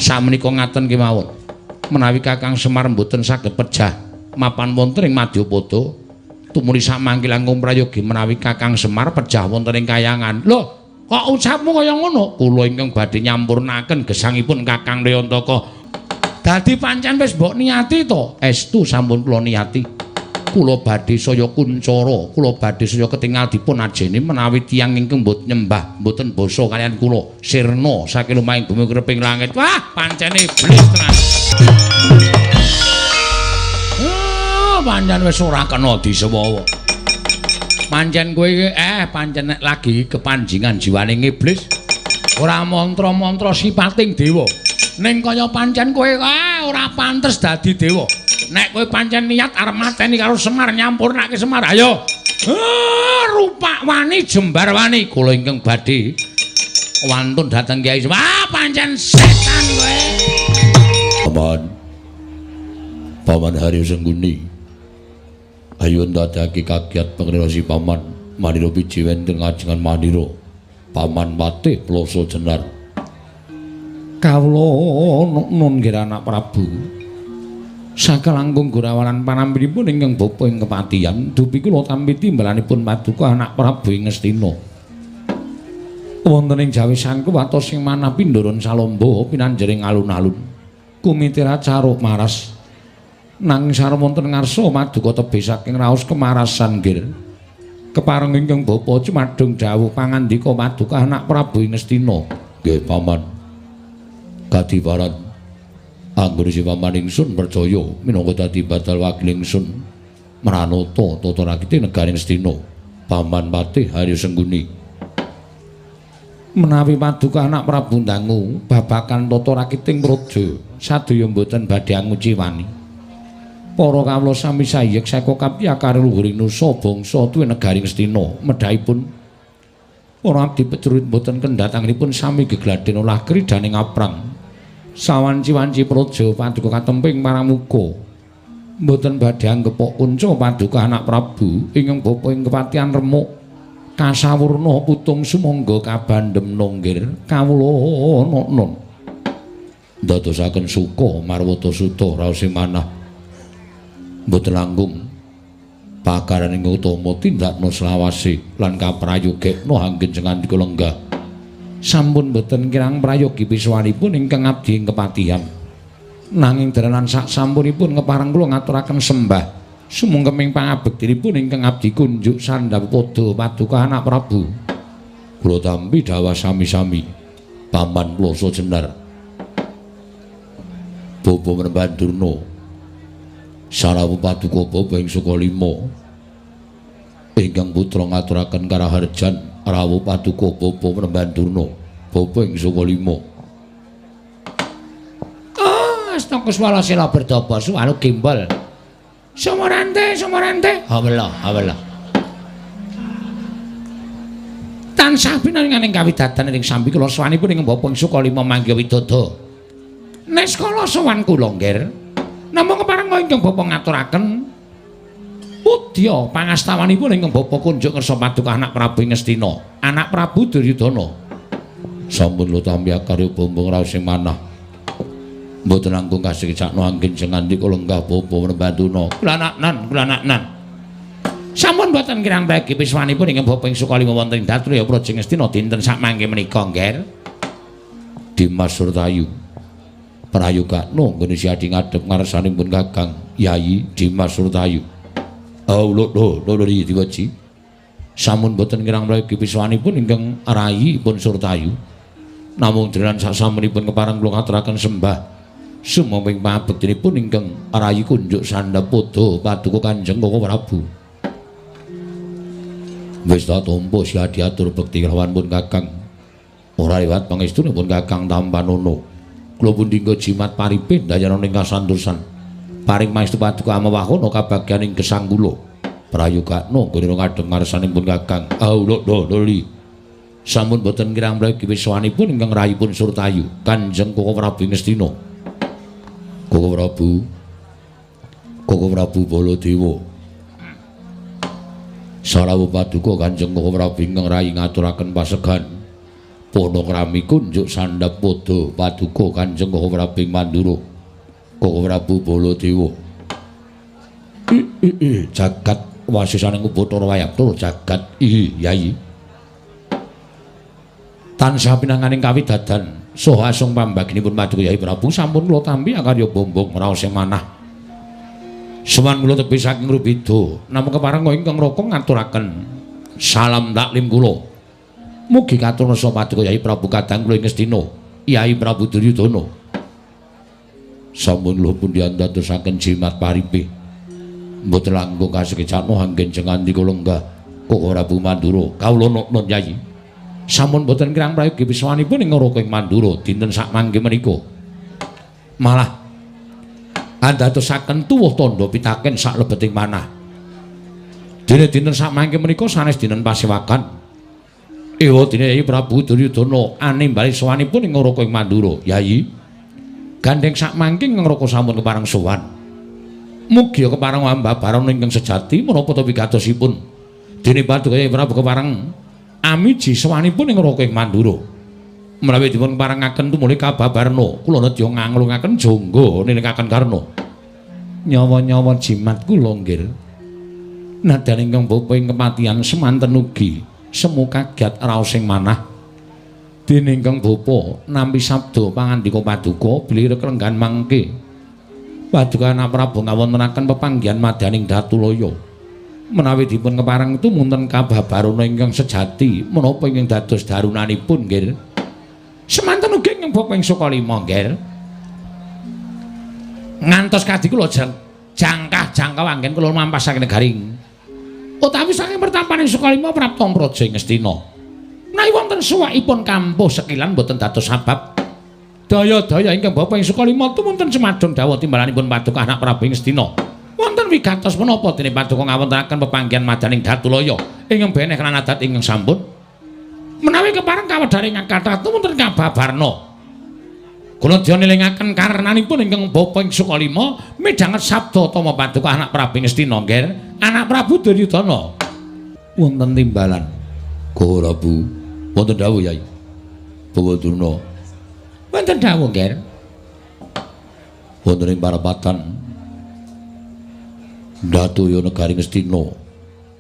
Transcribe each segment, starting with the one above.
Sakmenika ngaten kemawon. Menawi Kakang Semar mboten saged pejah mapan wonten ing Madyapada, tumuli samangke langkung prayogi menawi Kakang Semar pejah wonten ing kayangan. Lho, kok ucapmu kaya ngono? Kula ingkang badhe nyampurnaken gesangipun Kakang Nayantaka. Dadi pancen wis mbok niati to? Estu sampun kula niati. Kula badhe saya kuncara, kula badhe saya ketingal dipun ajeni menawi tiyang ingkang mbot nyembah mboten basa kaliyan kula sirna saking lumahing bumi kreping langit. Wah, pancene iblis tenan. Ah, pancen wis ora kena disewawa. Pancen kowe iki pancen nek lagi kepanjingan jiwaning iblis ora mantra-mantra sipating dewa. Ning kaya pancen kowe ora pantes dadi dewa. Nek kowe pancen niat arep mateni karo Semar nyampurnake Semar, ayo. Rupak wani jembar wani kula ingkang badhe wantun dhateng Kyai Semar. Ah, pancen setan kowe. Paman. Paman Haryo Sengguni. Ayo ndadekake kagiat pangrenosi paman Mandira biji wonten ngajengan Mandira. Paman Patih Ploso Jenar. Kawula nun nggih anak Prabu. Sakalangkung gurawalan panampinipun ingkang bapa ing kepatihan, dupi kula tampi timbalanipun paduka anak Prabu ing Ngastina. Wonten ing Jawi Sangku watos sing manah pindharan salamba pinanjering alun-alun. Kumitira caruk maras. Nanging sareng wonten ngarsa maduka tebih saking raos kemarasan nggir. Kepareng ingkang bapa cumadung dawuh pangandika paduka anak Prabu ing Ngastina. Nggih paman. Kadiparan anggone si paman ingsun percaya minangka dadi badal wakil ingsun mranata tata rakite negari Ngastina. Paman Patih Haryo Sengguni. Menawi paduka anak Prabu ndangu babagan tata rakiting praja sadaya mboten badhe anguciwani. Para kawula sami sayek seka kapiyakare luhuring nusa bangsa tuwin negari Ngastina. Medhahipun para abdi pejurit mboten kendhatanganipun sami gegladhen olah kridaning aprang. Sawanci-wanci praja paduka katemping paramuka. Mboten badhe anggepok kunca paduka anak Prabu ingkang bapa ing kepatihan remuk kasawurna putung sumangga kabandhem nonggir kawula nun. Ndadosaken suka marwata suta raose manah. Mboten langkung pakaraning utama tindakna selawase lan kaprayogekna anggen sengandika lenggah. Sampun boten kirang prayogi piswanipun ingkang abdi ing kepatihan. Nanging deranan sak sampunipun kepareng kula ngaturaken sembah sumungkeming pangabektinipun ingkang abdi kunjuk sandhap padha paduka anak Prabu. Kula tampi dawah sami-sami Paman Ploso Jenar. Bapa Menemban Durna sarawuh paduka bapa ing Sukalima ingkang putra ngaturaken karaharjan rawuh paduka bapa Menemban Durna bapa ing Sukalima. Oh, astaka sela berdaba suwalu gembol. Sumorante, sumorante. Hawela, hawela. Tansah pinaringaning kawidadan ing sambi kula sowanipun ing bapa ing Sukalima mangga widodo. Neskala sowan kula nggir. Namung kepareng ingkang bapa ngaturaken pudya pangastawanipun ingkang bapa kunjuk ngersa paduka anak Prabu ing Ngastina, anak Prabu Duryudana. Sampun kula tampi akarya bombong raos sing manah. Mboten langkung kasikecakno anggen sengandika lenggah bapa Menemban Durna. Kula anaknan, kula anaknan. Sampun boten kirang bagi piswanipun ingkang bapa ing Sukalima wonten ing Datrya Praja Ngastina dinten sakmangke menika nggih. Dimas Surtayu prayogakno nggone siadi ngadhep ngarsanipun Kakang Yayi Dimas Surtayu. Oh lho lho lho diwaji. Sampun boten kirang mlegi piswanipun ingkang rayi pun Surtayu. Namung dheran sasampunipun kepareng kula ngaturaken sembah sumangga pangabektinipun ingkang rayi kunjuk sandhap padha paduka Kanjeng Koko Prabu. Wis tak tampa siadi atur bekti kelawan pun Kakang. Ora liwat pangestunipun Kakang Tampanana. Kula pundi nggo jimat paripin dayana ing kasantosan. Paring pangestu paduka amewahana kabagyan ing gesang kula. Prayogakno nggone ngadhep ngarsanipun Kakang. Oh lho lho lho. Sampun boten kirang mlegi piswanipun ingkang rayipun Surtayu, Kanjeng Koko Prabu Ngastina. Koko Prabu. Koko Prabu Baladewa. Sarawuh paduka Kanjeng Koko Prabu ingkang rayi ngaturaken pasegan. Pono rami kunjuk sandhap padha paduka Kanjeng Koko Prabu Mandura. Koko Prabu Baladewa. Jagat wasisaning Bathara Wayabdara jagat Yai. Tansah pinanganing kawidadan saha asung pambaginipun paduka Yai Prabu sampun kula tampi akarya bombong raos ing manah. Sowan kula tebih saking Rubida namung kepareng ingkang raka ngaturaken salam taklim kula. Mugi katur rasa paduka Yai Prabu kadang kula ing Ngastina, Yai Prabu Duryudana. Sampun kula pundi andadosaken jimat paripe. Mboten langkung kasekecakno anggen jengandika lenggah Koko Prabu Mandura. Kawula noknon Yai. Sampun boten kirang prayogi wiswanipun ing Raka ing Mandura dinten sakmangke menika. Malah andadosaken tuwuh tandha pitaken saklebeting manah. Dene dinten sakmangke menika sanes dinten pasewakan. Ewa dene Yai Prabu Duryudana animbali sowanipun ing Raka ing Mandura. Yai, gandheng sakmangke ing Raka sampun kepareng sowan. Mugi kepareng ambabaran ingkang sejati menapa ta wigatosipun. Dene paduka Yai Prabu kepareng amiji sowanipun ing Raka ing Mandura. Menawi dipun keparengaken tumuli kababarna, kula nedya nganglungaken jangga nilingaken karna. Nyawa-nyawa jimat kula nggih. Nadyan ingkang bapa ing kepatihan semanten ugi semu kaget raos ing manah. Dene ingkang bapa nampi sabda pangandika paduka bilih reklenggan mangke. Paduka Anak Prabu ngawontenaken pepanggihan madyaning Datulaya. Menawi dipun kepareng tumunten kababarana ingkang sejati menapa ingkang dados darunanipun nggih. Semanten ugi ingkang bapa ing Sukalima nggih. Ngantos kadi kula jangkah-jangkau anggen kula mampas saking negaring. Utawi saking pertampaning Sukalima prapta praja ing Ngastina. Menawi wonten suwakipun kampuh sekilan boten dados sabab daya-daya ingkang bapa ing Sukalima tumunten semadon dawuh timbalanipun paduka Anak Prabu ing Ngastina. Wonten wigatos menapa dene paduka ngawontenaken pepanggihan madyaning Datulaya ingkang beneh lan adat ingkang sampun. Menawi kepareng kawedhar ingkang kathah tumunten kababarna. Kula dya nilingaken karenanipun ingkang bapa ing Sukalima midhanget sabda tama paduka Anak Prabu Ngastina nggih. Anak Prabu Duryudana. Wonten timbalan. Koko Prabu, wonten dawuh Yai. Bawa Durna. Wonten dawuh nggih. Wonten ing parapatan Datuya negari Ngastina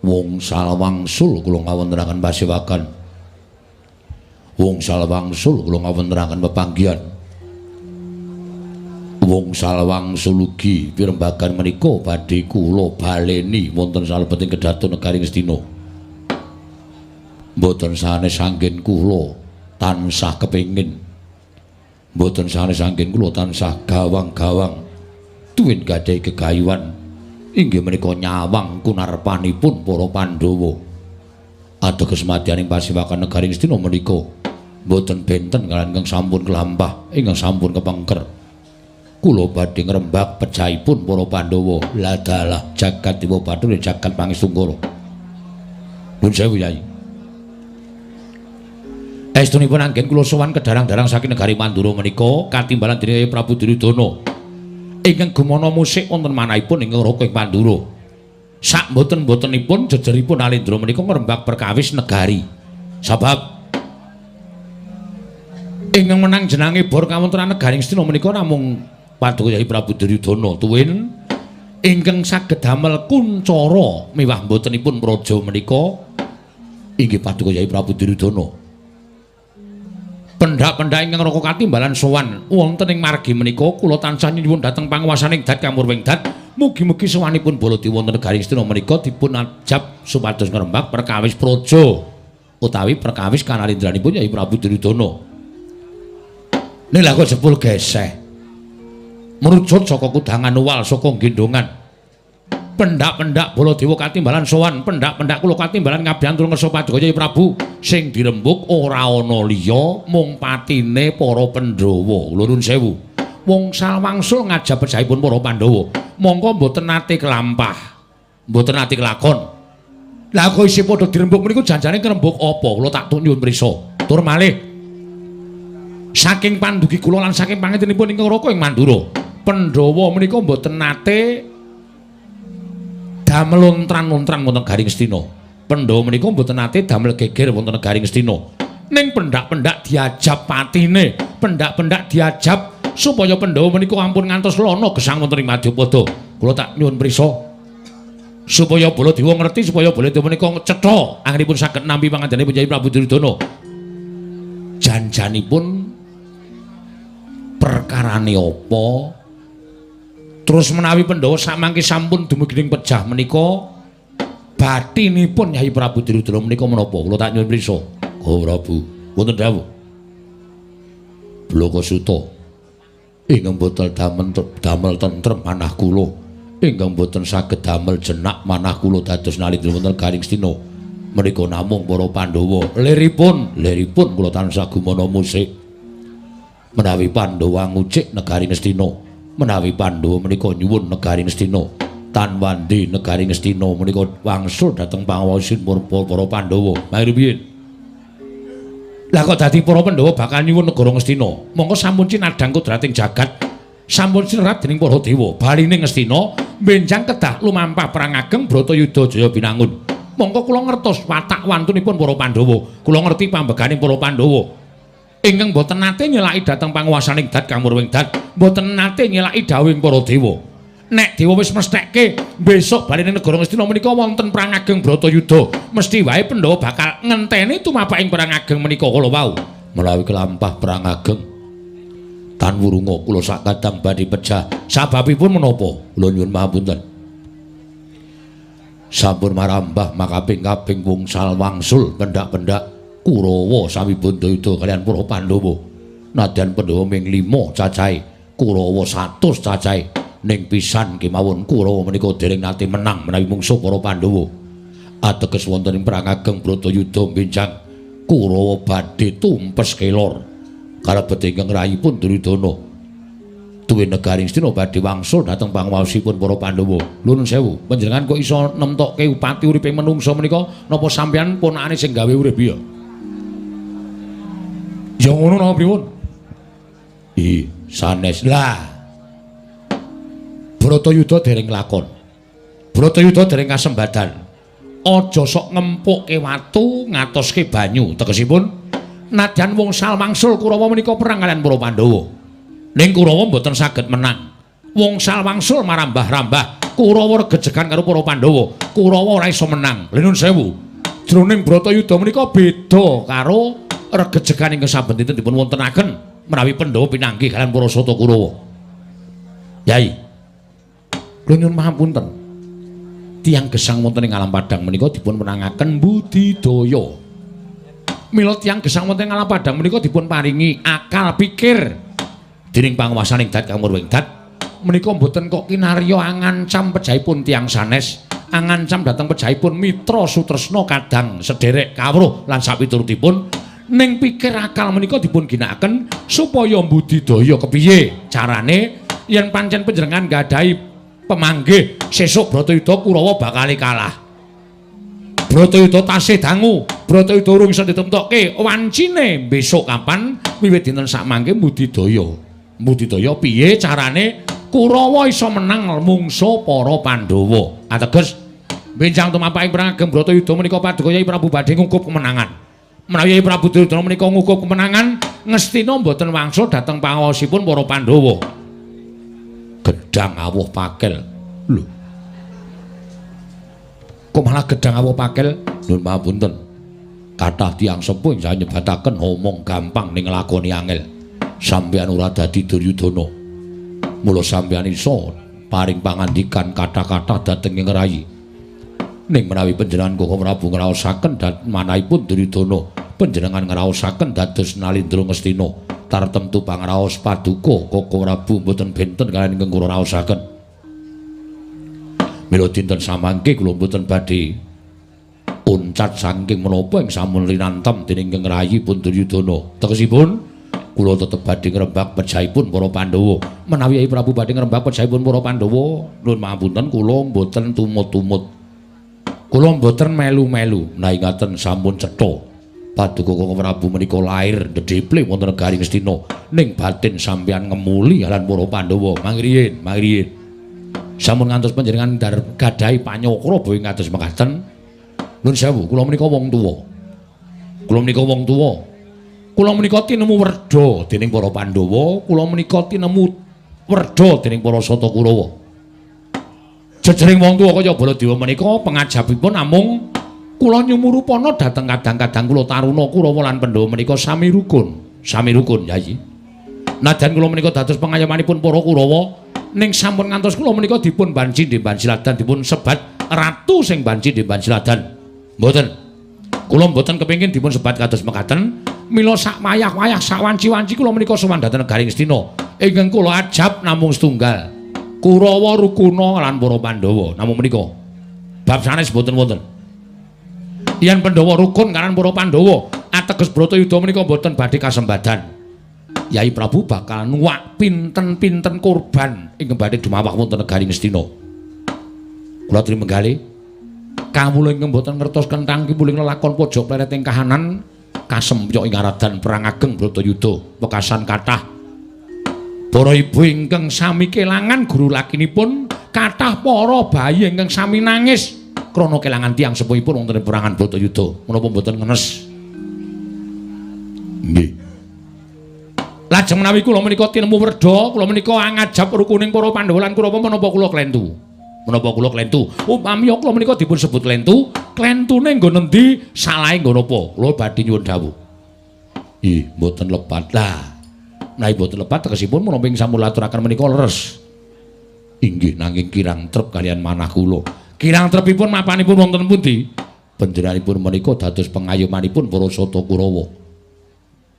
wong salwangsul kula ngawontenaken pasewakan. Wong salwangsul kula ngawontenaken pepanggihan. Wong salwangsul ugi pirembagan menika badhe kula baleni wonten salebeting kedaton negari Ngastina. Mboten sanes anggen kula tansah kepengin. Mboten sanes anggen kula tansah gawang-gawang tuwin gadhahi gegayuhan inggih menika nyawang kunarpanipun para Pandhawa. Ateges madyaning pasewakan negari Ngastina menika mboten benten kaliyan ingkang sampun kelampah, ingkang sampun kepengker. Kula badhe ngrembak pejahipun para Pandhawa. Ladalah jagat dewa bathara jagat pangestu-ngara. Nuwun sewu Yai. Estunipun anggen kula sowan kedarang-darang saking negari Mandura menika katimbalan dening Prabu Duryudana ingkang gumana musik wonten manahipun ing Raka ing Mandura. Sak mboten-mbotenipun jejeripun Alendra menika ngrembak perkawis negari. Sebab ingkang menang jenange bor kawontenan negari Ngastina menika namung paduka Yai Prabu Duryudana tuwin ingkang saged damel kuncara miwah mbotenipun praja menika inggih paduka Yai Prabu Duryudana. Pendak-pendak ingkang raka katimbalan sowan wonten ing margi menika kula tansah nyuwun dhateng panguwasaning dat kamurwing dat mugi-mugi sowanipun Baladewa wonten negari Ngastina menika dipun ajab supados ngrembak perkawis praja utawi perkawis kanalindranipun Yai Prabu Duryudana. Ning lha kok jebul geseh merucut saka kudangan uwal saka gendongan. Pendak-pendak Baladewa katimbalan sowan, pendak-pendak kula katimbalan ngabyantur ngersa paduka Yai Prabu sing dirembug ora ana liya mung patine para Pandhawa. Kula nuwun sewu. Wong salwangsul ngajab pejahipun para Pandhawa. Mongko mboten nate kelampah, mboten nate kelakon. Lah kok isih padha dirembug meniku janjane ngrembug apa? Kula tak nyuwun prisa. Tur malih saking pandugi kula lan saking pangetenipun ingkang raka ing Mandura, Pandhawa menika mboten nate damel lontran-lontran wonten negari Ngastina. Pandhawa menika mboten nate damel geger wonten negari Ngastina. Ning pendak-pendak diajab patine, pendak-pendak diajab supaya Pandhawa menika ampun ngantos lana gesang wonten ing Madyapada. Kula tak nyuwun prisa supaya Baladewa ngerti supaya Baladewa menika cetha anggenipun saged nampi pangandikanipun Kyai Prabu Duryudana. Janjanipun perkarane apa? Terus menawi Pandhawa samangke sampun dumugi ing pejah menika batinipun Kyai Prabu Duryudana menika menapa? Kula tak nyuwun prisa. Oh Prabu, wonten dawuh. Blaka Suta ingkang boten damel tentrem manah kula, ingkang boten saged damel jenak manah kula dados nalindra wonten garing Astina. Menika namung para Pandhawa. Liripun kula tansah gumana musik. Menawi Pandhawa ngucik negari Ngastina, menawi Pandhawa menika nyuwun negari Ngastina, tan wandi negari Ngastina menika wangsul dhateng pangawaosipun para Pandhawa. Mari piye? Lah kok dadi para Pandhawa bakal nyuwun negara Ngastina? Mongko sampun cinadhang kodrating jagat, sampun sinerat dening para dewa. Baline Ngastina benjang kedah lumampah perang ageng Bratayuda Jaya Binangun. Mongko kula ngertos watak wantunipun para Pandhawa. Kula ngerti pambeganing para Pandhawa. Ingkang boten nate nyelaki dhateng panguwasaning dat kang murwing dat, boten nate nyelaki dawuhing para dewa. Nek dewa wis mesthekke besok baline negara Ngastina menika wonten perang ageng Bratayuda, mesti wae Pandhawa bakal ngenteni tumapaking perang ageng menika kala wau. Menawi kelampah perang ageng tan wurunga kula sakadang badhe pejah. Sababipun menapa? Kula nyuwun mahapunten. Sampun marambah makaping-kaping wungsal wangsul pendak-pendak Kurawa sami Bandayuda kalian para Pandhawa. Nadyan Pandhawa ming 5 cacahe, Kurawa 100 cacahe. Ning pisan kemawon Kurawa menika dereng nate menang menawi mungsuh para Pandhawa. Ateges wonten ing perang ageng Bratayuda benjang Kurawa badhe tumpes kelor. Kalebet ingkang rayipun Duryudana tuwin negari Ngastina badhe wangsul dhateng panguwasipun para Pandhawa. Nuwun sewu, panjenengan kok iso nemtokke upati uripe menungsa menika napa sampeyan ponakane sing gawe urip ya? Ya ngono napa pripun? Ih, sanes. Lah Bratayuda dereng lakon. Bratayuda dereng kasembadan. Aja sok ngempukke watu ngatoske banyu. Tegesipun nadyan wungsal wangsul Kurawa menika perang kalian para Pandhawa. Ning Kurawa mboten saged menang. Wungsal wangsul marambah-rambah. Kurawa regejegan karo para Pandhawa. Kurawa ora iso menang. Lha nuwun sewu. Jroning Bratayuda menika beda karo regejegan ingkang saben dinten dipun wontenaken menawi Pandhawa pinanggih kalian para Sata Kurawa. Yai, kula nyuwun mahapunten. Tiyang gesang wonten ing alam padhang menika dipun menangaken budidaya. Mila tiyang gesang wonten ing alam padhang menika dipun paringi akal pikir dening panguwasaning dat kang murwing dat menika mboten kok kinarya angancam pejahipun tiyang sanes, angancam dhateng pejahipun mitra sutresna kadang sederek kawruh lan sapiturutipun. Ning pikir akal menika dipun ginakaken supaya budidaya kepiye carane yen pancen panjenengan gadahi pemanggih sesuk Bratayuda Kurawa bakal kalah. Bratayuda tasih dangu, Bratayuda urung iso ditemtokke wancine besok kapan wiwit dinten sakmangke budidaya. Budidaya piye carane Kurawa iso menang mungsuh para Pandhawa. Ateges benjang tumapaking perang ageng Bratayuda menika paduka Kyai Prabu badhe ngukup kemenangan. Menawi Kyai Prabu Duryudana menika ngukup kemenangan, Ngastina mboten wangsul dhateng pangaosipun para Pandhawa. Gedhang awuh pakel. Lho. Kok malah gedhang awuh pakel? Nuwun pamunten. Kathah tiyang sepuh ingkang nyebataken omong gampang ning nglakoni angel. Sampeyan ora dadi Duryudana. Mula sampeyan iso paring pangandikan kathah-kathah dhateng ing rayi. Ning menawi panjenengan Koko Prabu ngraosaken manahipun Duryudana, panjenengan ngraosaken dados Nalindra Ngastina. Tartemtu pangraos paduka Koko Prabu mboten benten kaliyan ingkang kula raosaken. Mila dinten samangke kula mboten badhe uncat saking menapa ing sampun linantem dening ingkang rayipun Duryudana. Tegesipun kula tetep badhe ngrembak pejahipun para Pandhawa. Menawi Kyai Prabu badhe ngrembak pejahipun para Pandhawa, nuwun pangapunten kula mboten tumut-tumut. Kula mboten melu-melu. Nah ingaten sampun cetha. Paduka Koko Prabu menika lair ndedheple wonten negari Ngastina. Ning batin sampeyan ngemuli lan para Pandhawa. Mangriyin, mangriyin. Sampun ngantos panjenengan gadahi panyokra boyo ngados mekaten. Nuwun sewu, kula menika wong tuwa. Kula menika wong tuwa. Kula menika tinemu werda dening para Pandhawa, kula menika tinemu werda dening para Sata Kurawa. Jejering wong tuwa kaya Baladewa menika pengajapipun namung kula nyumurupana dhateng kadang-kadang kula taruna Kurawa lan Pandhawa menika sami rukun, sami rukun Yayi. Najan kula menika dados pengayomanipun para Kurawa, ning sampun ngantos kula menika dipun banci ndemban siladan dipun sebat ratu sing banci ndemban siladan. Mboten. Kula mboten kepengin dipun sebat kados mekaten. Mila sak wayah-wayah sak wanci-wanci kula menika sowan dhateng negari Ngastina. Ingkang kula ajab namung setunggal. Kurawa rukuna lan para Pandhawa. Namung menika. Bab sanes mboten wonten. Yen Pandhawa rukun kaliyan para Pandhawa, ateges Bratayuda menika mboten badhe kasembadan. Yai Prabu bakal nuwak pinten-pinten korban ingkang badhe dumawak wonten negari Ngastina. Kula trima menggalih kawula ingkang mboten ngertos kenthang kipuling lelakon pojok pleret ing kahanan kasempyok ing aradan perang ageng Bratayuda wekasan kathah para ibu ingkang sami kelangan guru lakinipun, kathah para bayi ingkang sami nangis krana kelangan tiyang sepuhipun wonten ing perangan Bratayuda. Menapa mboten ngenes? Nggih. Lajeng menawi kula menika tinemu werda, kula menika angajab rukuning para Pandhawa lan Kurawa, menapa kula klentu? Menapa kula klentu? Upami kula menika dipun sebut klentu, klentune nggon endi, salahe nggon apa? Kula badhe nyuwun dawuh. Ih, mboten lepat lah. Menawi mboten lepat tegesipun menapa ing sampun aturaken menika leres. Inggih, nanging kirang trep kaliyan manah kula. Kirang trepipun mapanipun wonten pundi? Panjenenganipun menika dados pengayomanipun para Sata Kurawa.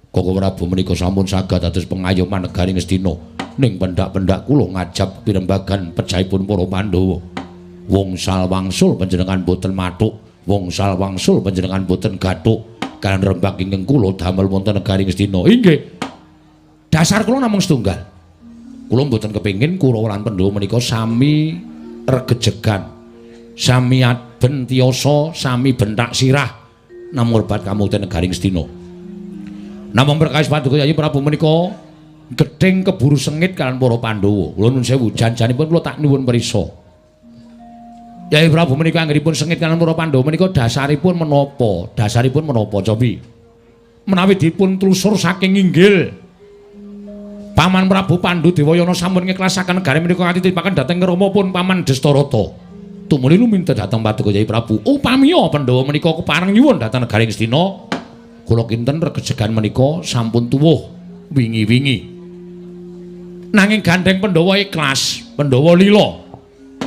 Koko Prabu menika sampun saged dados pengayoman negari Ngastina. Ning pendak-pendak kula ngajab pirembagan pejahipun para Pandhawa. Wongsal wangsul panjenengan boten mathuk, wongsal wangsul panjenengan boten gathuk. Kaliyan rembag ingkang kula damel wonten negari Ngastina. Inggih. Dasar kula namung setunggal. Kula mboten kepengin Kurawa lan Pandhawa menika sami regejegan, sami aben tiyasa, sami bentak sirah namung rebat kamukten negari Ngastina. Namung perkawis paduka Yayi Prabu menika gething keburu sengit kaliyan para Pandhawa. Kula nuwun sewu, janjanipun kula tak nyuwun prisa. Yayi Prabu menika anggenipun sengit kaliyan para Pandhawa menika dasaripun menapa? Dasaripun menapa cobi? Menawi dipun tlusur saking inggil Paman Prabu Pandu Dewayana sampun ngiklasaken negari menika katitipaken dhateng Rama pun Paman Destarata. Tumuli luminta dhateng paduka Yayi Prabu. Upamiya Pandhawa menika kepareng nyuwun dhateng negari Ngastina, kula kinten regejegan menika sampun tuwuh wingi-wingi. Nanging gandeng Pandhawa ikhlas, Pandhawa lila.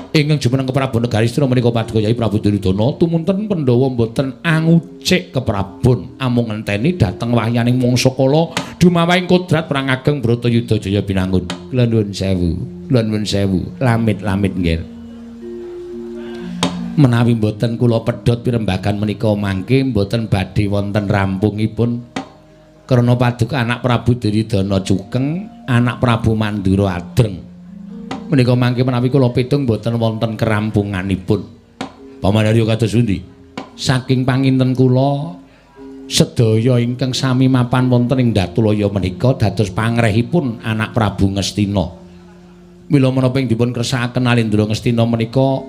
Ingkang jumeneng keprabon negari Ngastina menika paduka Yayi Prabu Duryudana, tumunten Pandhawa mboten angucik keprabon, amung ngenteni dhateng wahyaning mangsa kala dumawahing kodrat perang ageng Bratayuda Jaya Binangun. Kula nuwun sewu, kula nuwun sewu, lamit-lamit nggih. Menawi mboten kula pedhot pirembagan menika mangke mboten badhe wonten rampungipun. Karena paduka anak Prabu Duryudana cukeng, anak Prabu Mandura adreng. Menika mangke menawi kula pitung mboten wonten kerampunganipun. Paman Haryo kados pundi? Saking panginten kula sedaya ingkang sami mapan wonten ing Datulaya menika dados pangrehipun anak Prabu Ngastina. Mila menapa ing dipun kersakaken Alendra Ngastina menika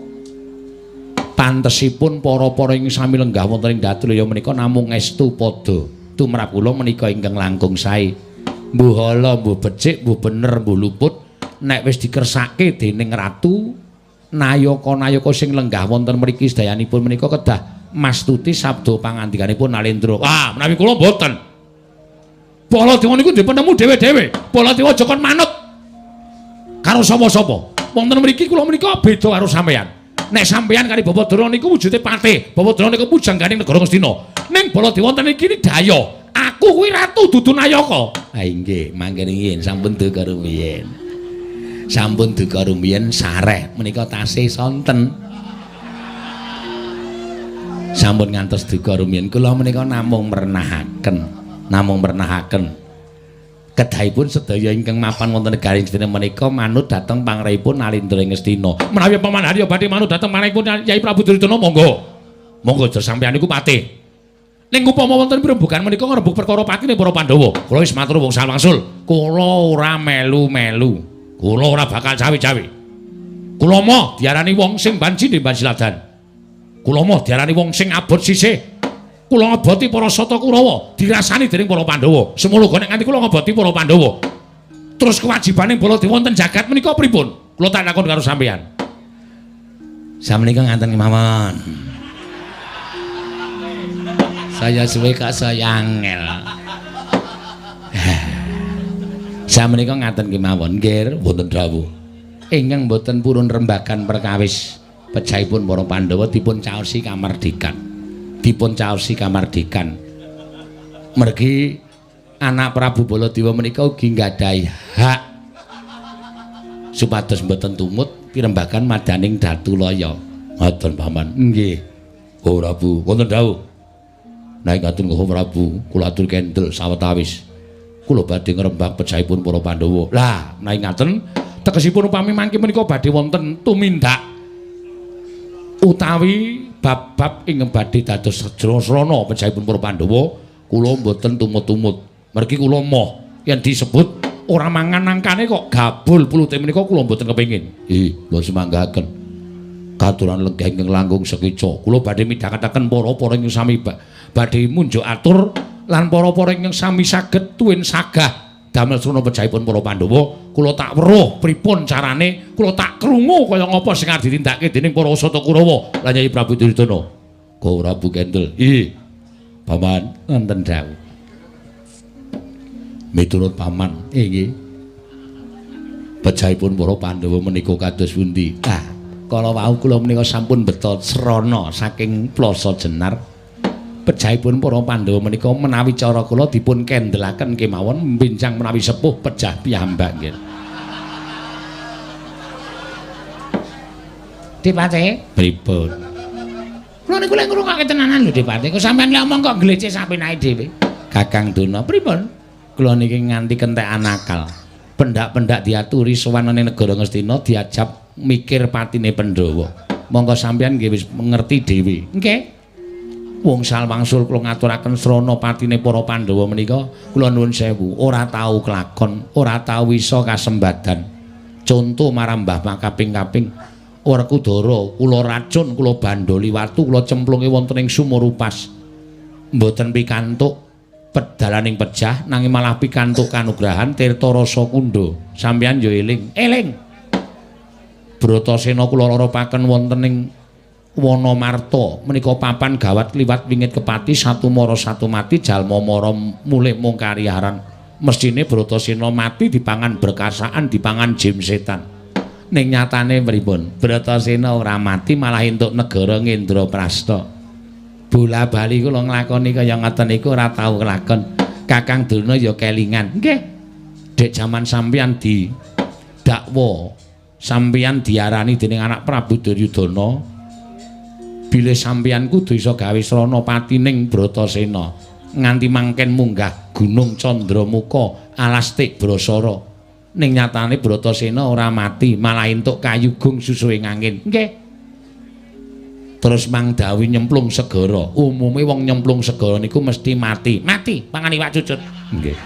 pantesipun para-para ing sami lenggah wonten ing Datulaya menika namung estu padha. Tumrap kula menika ingkang langkung sae. Mbuh ala, mbuh becik, mbuh bener, mbuh luput, nek wis dikersake dening ratu, nayaka-nayaka sing lenggah wonten mriki sedayanipun menika kedah mastuti sabda pangandikanipun Nalendra. Wah, menawi kula mboten. Baladewa niku dipenemu dhewe-dhewe. Baladewa aja kon manut karo sapa-sapa. Wonten mriki kula menika beda karo sampeyan. Nek sampeyan kali Bapak Drona niku wujude patih, Bapak Drona niku pujangganing negara Ngastina. Ning Baladewa wonten iki daya. Aku kuwi ratu dudu nayaka. Ha inggih, mangke riyin sampun duka rumiyin. Sampun duka rumiyin sareh menika tasih sonten. Sampun ngantos duka rumiyin kula menika namung mernahaken, namung mernahaken. Kedahipun sedaya ingkang mapan wonten negari Ngastina menika manut dhateng pangrehipun Nalindra Ngastina. Menawi Paman Haryo badhe manut dhateng pangrehipun Yai Prabu Duryudana monggo. Monggo aja sampeyan niku patih. Ning upama wonten pirembugan menika ngrembug perkara patine para Pandhawa. Kula wis matur wong wangsul. Kula ora melu-melu. Kula ora bakal cawe-cawe. Kula moh diarani wong sing banci ndemban siladan. Kula moh diarani wong sing abot sisih. Kula ngoboti para Sata Kurawa dirasani dening para Pandhawa. Semono uga nek nganti kula ngoboti para Pandhawa. Terus kewajibane Baladewa wonten jagat menika pripun? Kula tak takon karo sampeyan. Samenika ngaten kemawon. Saya suwe kok saya angel. Samenika ngaten kemawon, nggih, wonten dawuh. Ingkang boten purun rembagan perkawis pejahipun para Pandhawa dipun caosi kamardikan. Dipun caosi kamardikan. Mergi anak Prabu Baladewa menika ugi nggadahi hak supados mboten tumut pirembagan madaning Datulaya. Ngoten Paman. Nggih. Oh Prabu, wonten dawuh. Nek ngaten kok Prabu, kula atur kendel sawetawis. Kula badhe ngrembak pejahipun para Pandhawa. Lah, nek ngaten tegesipun upami mangke menika badhe wonten tumindak utawi bab-bab ingkang badhe dados srana pejahipun para Pandhawa, kula mboten tumut-tumut. Mergi kula moh yen disebut ora mangan nangkane kok gabul pulute menika kula mboten kepengin. Kula semanggaken. Katuran lenggah ingkang langkung sekeca. Kula badhe midhangetaken para-para ingkang sami badhe munjuk atur lan para-para ingkang sami saged tuwin sagah damel srana pejahipun para Pandhawa. Kula tak weruh pripun carane, kula tak krungu kaya ngapa sing arep ditindakake dening para Sata Kurawa lan Nyai Prabu Duryudana. Go Prabu Kendel. Paman, wonten dawuh. Miturut paman, nggih. Pejahipun para Pandhawa menika kados pundi? Ah, kala wau kula menika sampun beto srana saking Plasa Jenar. Pejahipun para Pandhawa menika menawi cara kula dipun kendelaken kemawon benjang menawi sepuh pejah piyambak nggih. Dipate pripun? Kula niku lek ngrungokke tenanan lho Dipate. Kok sampean lek omong kok glece sapenake dhewe. Kakang Duna pripun? Kula niki nganti kentekan akal. Pendak-pendak diaturi sowan ning negara Ngastina diajab mikir patine Pandhawa. Monggo sampean nggih wis ngerti dhewe. Nggih. Wong salwangsul kula ngaturaken srana patine para Pandhawa menika kula nuwun sewu ora tau kelakon, ora tau iso kasembadan. Conto marang Mbah makaping-kaping Werkudara kula racun, kula bandoli watu, kula cemplunge wonten ing sumur upas. Mboten pikantuk pedalaning pejah nanging malah pikantuk kanugrahan tirta rasa kundha. Sampeyan yo eling. Eling. Bratasena kula loropaken wonten ing Wana Marta menika papan gawat kliwat wingit kepati satu mara satu mati jalma mara mulih mung kariharan. Mestine Bratasena mati dipangan berkasaan, dipangan jim setan. Ning nyatane pripun? Bratasena ora mati malah entuk negara Ngendraprasta. Bola bali kula nglakoni kaya ngoten niku ora tau kelakon. Kakang Durna ya kelingan. Nggih. Dek jaman sampeyan didakwa, sampeyan diarani dening anak Prabu Duryudana. Bilih sampeyan kudu iso gawe srana patining Bratasena nganti mangken munggah Gunung Candramuka alas Tik Brasara. Ning nyatane Bratasena ora mati, malah entuk kayugung susuhe ngangin. Nggih. Terus Mang Dawi nyemplung segara. Umume wong nyemplung segara niku mesti mati. Mati pangan iwak cucut. Nggih.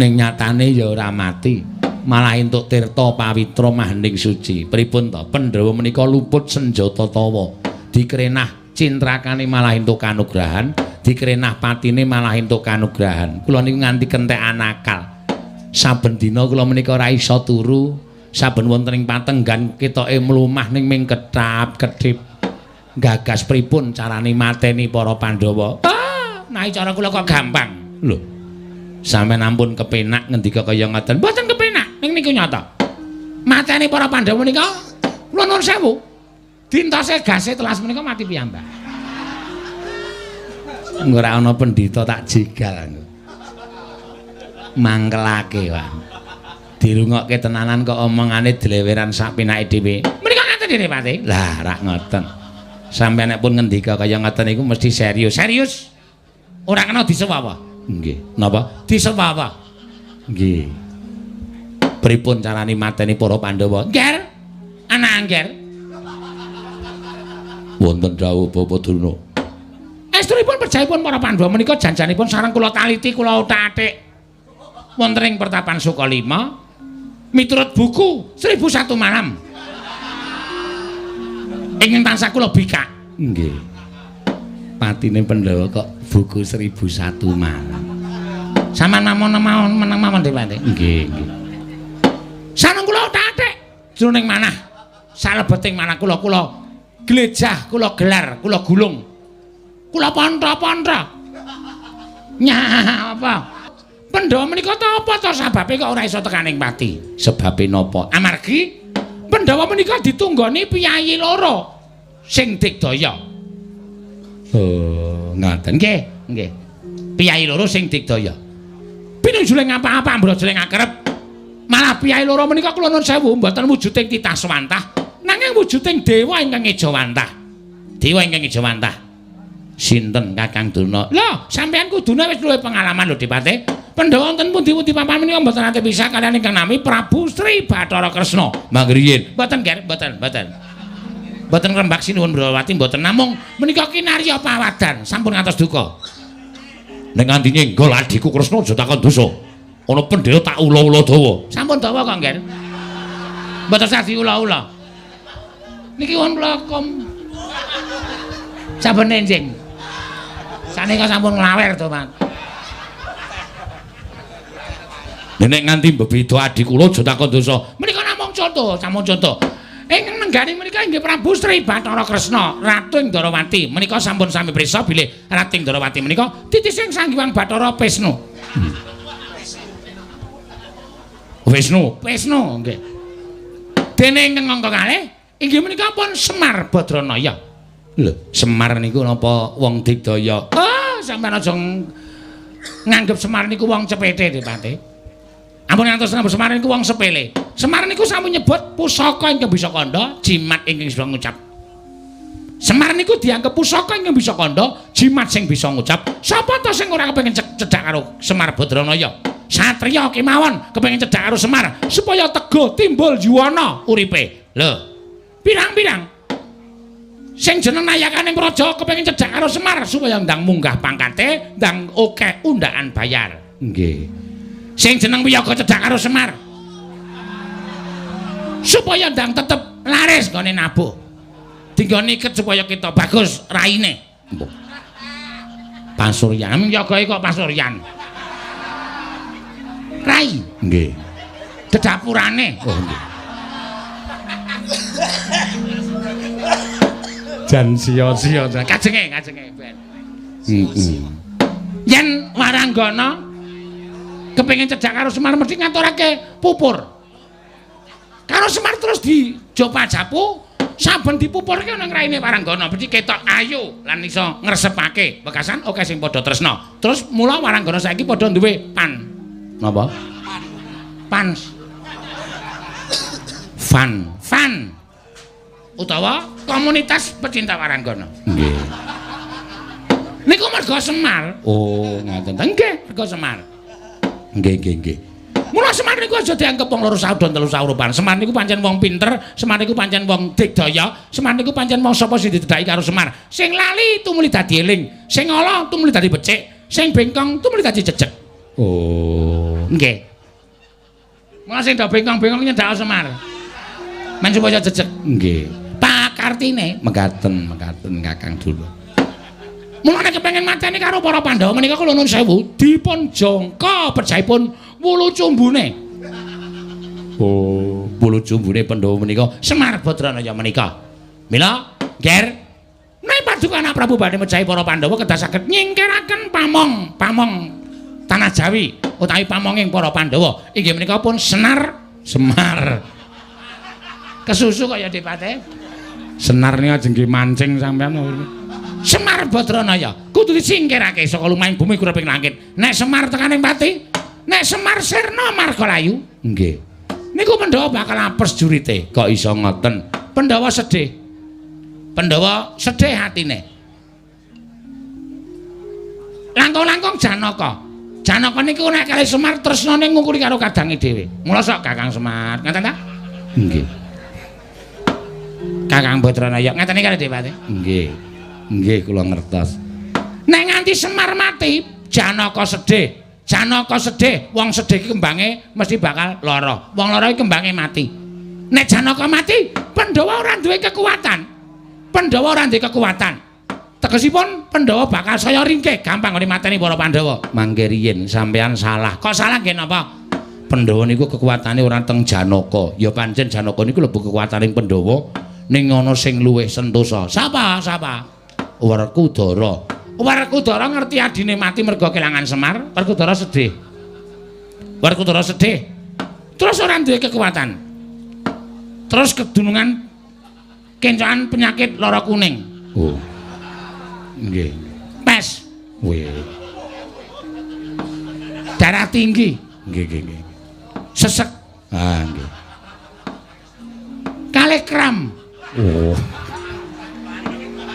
Ning nyatane ya ora mati, malah entuk tirta pawitra mahening suci. Pripun to? Pandhawa menika luput senjata tawa, dikrenah cintrakane malah entuk kanugrahan, dikrenah patine malah entuk kanugrahan. Kula niku nganti kentekan akal. Saben dina kula menika ora iso turu, saben wonten ing patenggan ketoke mlumah ning ming ketap-kedip. Gagas pripun carane mateni para Pandhawa? Ah, naik cara kula kok gampang. Lho. Sampeyan ampun kepenak ngendika kaya ngoten. Mboten kepenak, ning niku nyata. Mateni para Pandhawa menika kula nuwun sewu. Dintose gase telas menika mati piyambak. Ora ana pendhita tak jegal aku. Mangkelake, Pak. Dirungokke tenanan kok omongane dleweran sak penake dhewe. Menika ngaten dene, Pak. Lah, rak ngoten. Sampeyan nek pun ngendika kaya ngoten niku mesti serius. Serius. Ora kena disewawa. Nggih. Napa? Disewawa. Nggih. Pripun carane mateni para Pandhawa? Ngger. Anak angger. Wonten dawuh Bapak Durna. Estunipun pejahipun para Pandhawa menika janjanipun sareng kula taliti kula uthak-athik. Wonten ing pertapan Sukalima miturut buku 1001 Malam. Ingkang tansah kula bikak. Nggih. Patine Pandhawa kok buku 1001 malam. Sampeyan namung meneng mawon Dipati. Nggih, nggih. Saneng kula tathik jroning manah. Salebeting manah kula kula glejah, kula gelar, kula gulung. Kula pontra-pontra. Nyah apa? Pandhawa menika ta apa ta sababe kok ora iso tekaning pati? Sebabe napa? Amargi Pandhawa menika ditunggoni piyayi loro sing digdaya. Oh, ngaten. Nggih, nggih. Piyayi loro sing digdaya. Pinujuling apa-apa mbrojling akrep. Malah piyayi loro menika kula nuwun sewu mboten wujuding titah swantah, nanging wujuding dewa ingkang ejawantah. Dewa ingkang ejawantah. Sinten Kakang Durna? Lho, sampeyan kudune wis luwih pengalaman lho Dipate. Pandhawa wonten pundi-pundi papan menika mboten nate pisah kaliyan ingkang nami Prabu Sri Bathara Kresna. Mangriyin. Mboten, Ger, mboten, mboten. Mboten ngrembak sinuwun Brawati mboten namung menika kinarya pawadan sampun ngantos duka. Nek nganti nyenggol adhiku Kresna aja takon dosa. Ana pendhera tak ula-ula dawa. Sampun dawa kok, Ger. Mboten sah diula-ula. Niki wonten kula kom. Saben enjing. Sanika sampun nglawer to, Mas. Nek nganti mbebeda adhi kula aja takon dosa. Menika namung contoh, namung contoh. Ingkang nenggani menika inggih Prabu Sri Bathara Kresna, Ratu ing Ndarawati. Menika sampun sami prisa bilih Ratu ing Ndarawati menika titising Sang Hyang Bathara Wisnu. Wisnu, Wisnu nggih. Dene ingkang angka kalih inggih menika pun Semar Badranaya. Lho, Semar niku napa wong digdaya? Oh, sampeyan aja nganggep Semar niku wong cepete, Dipati. Ampun ngantos nganggep Semar niku wong sepele. Semar niku sampun nyebut pusaka ingkang bisa kandha, jimat ingkang bisa ngucap. Semar niku dianggep pusaka ingkang bisa kandha, jimat sing bisa ngucap. Sapa ta sing ora kepengin cedhak karo Semar Badranaya? Satriya kemawon kepengin cedhak karo Semar supaya teguh timbul yuwana uripe. Lho, pirang-pirang sing jeneng nayakaning praja kepengin cedhak karo Semar supaya ndang munggah pangkate, ndang akeh undhakan bayar. Nggih. Sing jeneng wiyaga cedhak karo Semar supaya ndang tetep laris nggone nabuh. Dinggone iket supaya kita bagus raine. Pasuryan yagae kok pasuryan. Rai. Nggih. Dedapurane. Oh nggih. Jan sia-sia kajenge, kajenge ben. Heeh. Yen waranggana kepengin cedhak karo Semar mesti ngaturake pupur. Karo Semar terus dijopa-japu, saben dipupurke nang raine waranggana mesti ketok ayu lan iso ngresepake. Wekasan akeh sing padha tresna. Terus mula waranggana saiki padha duwe pan. Napa? Pan. Fan. Fan. Utawa komunitas pecinta waranggana. Nggih. Niku merga Semar. Oh, ngaten. Nggih, merga Semar. Nggih, nggih, nggih. Mula Semar niku aja dianggep wong loro saudon telu saurupan. Semar niku pancen wong pinter, Semar niku pancen wong digdaya, Semar niku pancen wong sapa sing didedhaki karo Semar. Sing lali tumuli dadi eling, sing ala tumuli dadi becik, sing bengkong tumuli dadi jejeg. Oh, nggih. Mula sing do bengkong-bengkong nyedhak Semar. Men supaya jejeg. Nggih. Pakartine mekaten, mekaten Kakang Durna. Mula nek kepengin mateni karo para Pandhawa menika kula nuwun sewu dipun jangka pejahipun wulu cumbune. Oh, wulu cumbune Pandhawa menika Semar Badranaya menika. Mila, Ger, nek paduka anak Prabu badhe mejahi para Pandhawa kedah saged nyingkiraken pamong, pamong tanah Jawi utawi pamonging para Pandhawa. Inggih menika pun Senar Semar. Kesusu kaya Dipate. Senar niku ajeng nggih mancing sampean. Semar Badranaya kudu disingkirake saka lumahing bumi kureping langit. Nek Semar tekaning pati, nek Semar sirna marga layu. Nggih. Niku Pandhawa bakal apes jurite. Kok iso ngoten? Pandhawa sedih. Pandhawa sedih hatine. Langkung-langkung Janaka. Janaka niku nek kalih Semar tresnane ngungkuli karo kadange dhewe. Mula sok Kakang Semar, ngaten ta? Nggih. Kakang Badranaya ngaten iki kalih Dewate. Nggih. Nggih kula ngertos. Nek nganti Semar mati, Janaka sedih. Janaka sedih, wong sedih iki kembange mesti bakal lara. Wong lara iki kembange mati. Nek Janaka mati, Pandhawa ora duwe kekuatan. Pandhawa ora duwe kekuatan. Tegesipun Pandhawa bakal saya ringkih, gampang nggone mateni para Pandhawa. Mangke riyin sampean salah. Kok salah nggih napa? Pandhawa niku kekuatane ora teng Janaka. Ya pancen Janaka niku lebu kekuataning Pandhawa ning ana sing luwih sentosa. Sapa? Sapa? Werkudara. Werkudara ngerti adine mati mergo kelangan Semar, Werkudara sedih. Werkudara sedih. Terus ora duwe kekuatan. Terus kedunungan kencokan penyakit lara kuning. Oh. Nggih. Pes. Wih. Darah tinggi. Nggih, nggih, nggih. Sesek. Ah, nggih. Kalih kram. Oh.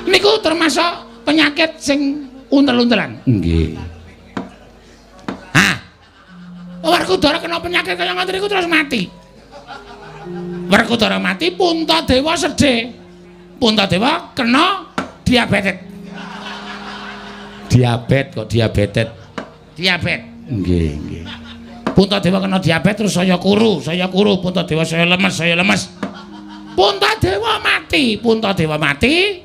Niku termasuk penyakit sing untel-untelan. Nggih. Hah. Werkudara kena penyakit kaya ngoten niku terus mati. Werkudara mati, Puntadewa sedih. Puntadewa kena diabetes. Diabet kok diabetes. Diabet. Nggih, nggih. Puntadewa kena diabetes terus saya kuru, Puntadewa saya lemes, saya lemes. Puntadewa mati, Puntadewa mati.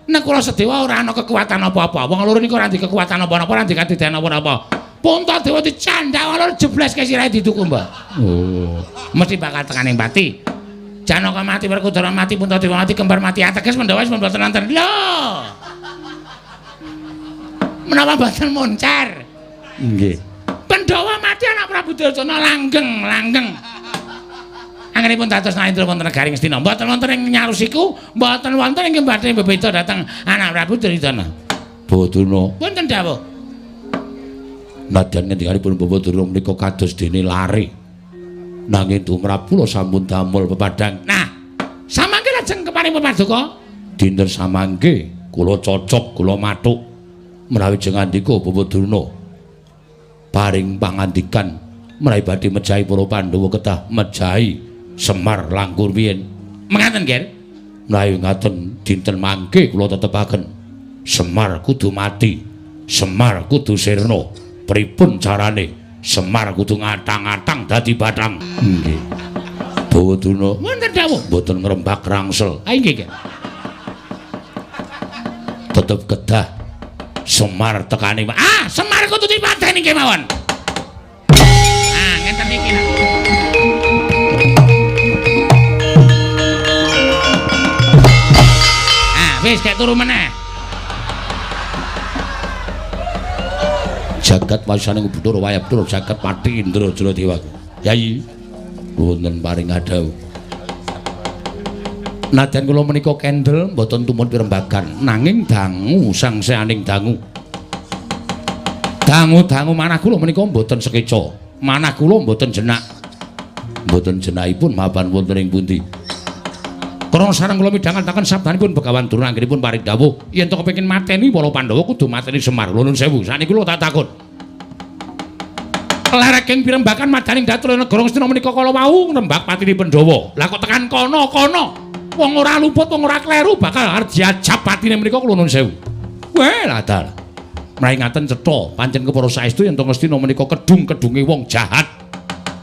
Nekula Sedewa ora ana kekuatan apa-apa. Wong loro niku ora ndek kekuatan apa-apa, ora ndek kadidan apa-apa. Puntadewa dicandak wong loro jebleske sirahe diduku, Mbah. Oh, mesti bakal tekaning pati. Janaka mati, Werkudara mati, Puntadewa mati, kembar mati. Ateges Pandhawa wis mboten wonten. Lho. Menapa mboten moncar? Nggih. Pandhawa mati anak Prabu Duryudana langgeng, langgeng. Anggenipun dados Narendra wonten negari Ngastina. Mboten wonten ing nyarusiku, mboten wonten ing badhe bebeda dhateng anak Prabu Duryudana. Baduna. Wonten dawuh. Nadyan ngendikanipun Bapak Durna menika kados dene lare. Nanging tumrap kula sampun damel pepadang. Nah, samangke lajeng keparing paduka. Dinten samangke kula cocok, kula mathuk menawi jeng ngandika Bapak Durna. Paring pangandikan menawi badhe mejahi para Pandhawa kedah mejahi Semar langkung riyin. Mengaten, Ger? Menawi ngaten dinten mangke kula tetepaken Semar kudu mati, Semar kudu sirna. Pripun carane? Semar kudu ngatang-atang dadi bathang. Nggih. Bawa Durna wonten dawuh mboten ngrembak rangsel. Ah nggih, Ger. Tetep kedah Semar tekane. Ah, Semar kudu dipateni kemawon. Ah, ngeten iki lho. Wis gek turu meneh. Jagat wasaning Bathara Wayah Bathara jagat pati Indra Jaladewa. Yai, wonten paring adhawuh. Nadyan kula menika kendel mboten tumut pirembagan, nanging dangu sangseaning dangu. Dangu-dangu manah kula menika mboten sekeca. Manah kula mboten jenak. Mboten jenakipun mapan wonten ing pundi. Krana sareng kula midhangetaken sabdanipun Begawan Durna anggenipun paring dawuh yen to kepengin mateni para Pandhawa kudu mateni Semar. Lho nuwun sewu, sakniki kula tak takon. Lereking pirembakan madaning datur negara Ngastina menika kala wau ngrembak patine Pandhawa. Lah kok tekan kono-kono wong ora luput, wong ora kleru bakal arep diajab patine menika kula nuwun sewu. Weh lah dalah. Menawi ngaten cetha pancen kepara saestu yen to Ngastina menika kedung-kedunge wong jahat.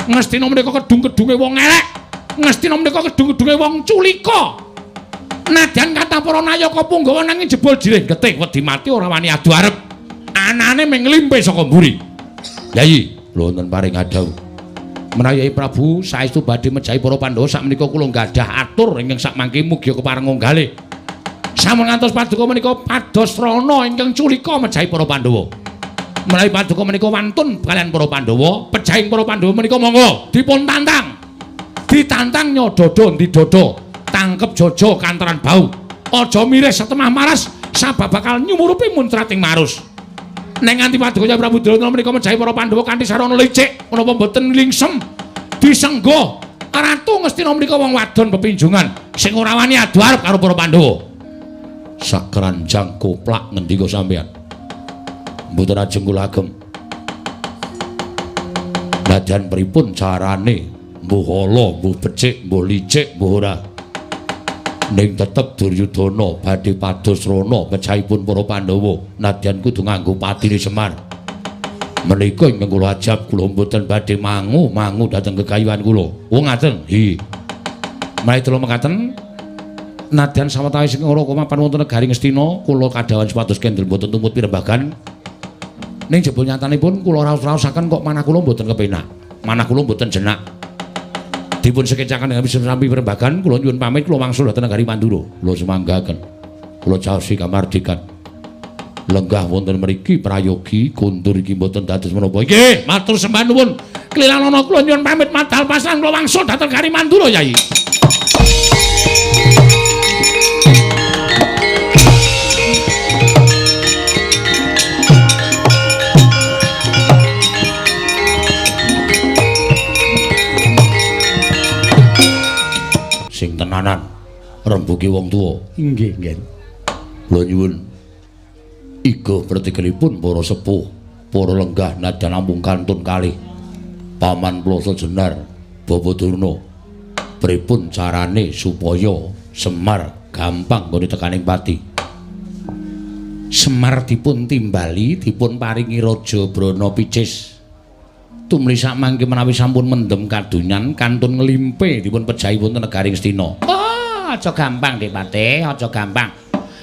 Ngastina menika kedung-kedunge wong elek. Ngastina menika kedung-kedunge wong culika. Nadyan kathah para nayaka punggawa nanging jebul jirih getih wedi mati ora wani adu arep. Anane ming nglimpe saka mburi. Yai, lho wonten paring adhawuh. Menawi Yai Prabu saestu badhe mejahi para Pandhawa sakmenika kula gadah atur ingkang sakmangke mugi kepareng nggalih. Sampun ngantos paduka menika pados rana ingkang culika mejahi para Pandhawa. Menawi paduka menika wantun kaliyan para Pandhawa, pejahing para Pandhawa menika monggo dipun tantang. Ditantang nyododo ndi dodo, tangkep jojo kantaran bau. Aja mirih setemah maras, sabab bakal nyumurupi muncrating marus. Neng nganti paduka Prabu Duryudana menika mejahi para Pandhawa kanthi sarana licik, menapa mboten lingsem disenggo. Ratu Ngastina menika wong wadon pepinjungan sing ora wani adu arep karo para Pandhawa. Sakranjang koplak ngendika sampeyan. Mboten ajeng kula agem. Nadyan pripun carane? Mbuh ala, mbuh becik, mbuh licik, mbuh ora. Ning tetep Duryudana badhe pados rana pejahipun para Pandhawa nadyan kudu nganggo patine Semar. Menika ingkang kula ajab kula mboten badhe mangu-mangu dhateng kekayuan kula. Oh ngaten. Hi. Menawi kula mekaten Nadyan sawetawis ing ora mapan wonten negari Ngastina, kula kadhawan supados kendel mboten tumut pirembagan. Ning jebul nyatanipun kula raos-raosaken kok manah kula mboten kepenak. Manah kula mboten jenak. Dipun sekecaken dengan sami pirembagan, kula nyuwun pamit kula wangsul dhateng negari Mandura. Kula sumanggaken. Kula caosi kamardikan. Lenggah wonten mriki prayogi kondur iki mboten dados menapa. Nggih, matur sembah nuwun. Klilanana kula nyuwun pamit madal pasang kula wangsul dhateng negari Mandura, Yai. Sing tenanan rembugi wong tuwa. Nggih, nggih. Kula nyuwun iga pretikelipun para sepuh, para lenggah nadyan namung kantun kalih Paman Plasa Jenar, Bapa Durna. Pripun carane supaya Semar gampang nggone tekaning pati? Semar dipun timbali, dipun paringi Raja Brana Picis. Tumli sakmangke menawi sampun mendem kadonyan kantun nglimpe dipun pejahi wonten negari Ngastina. Oh, aja gampang Dik Patih, aja gampang.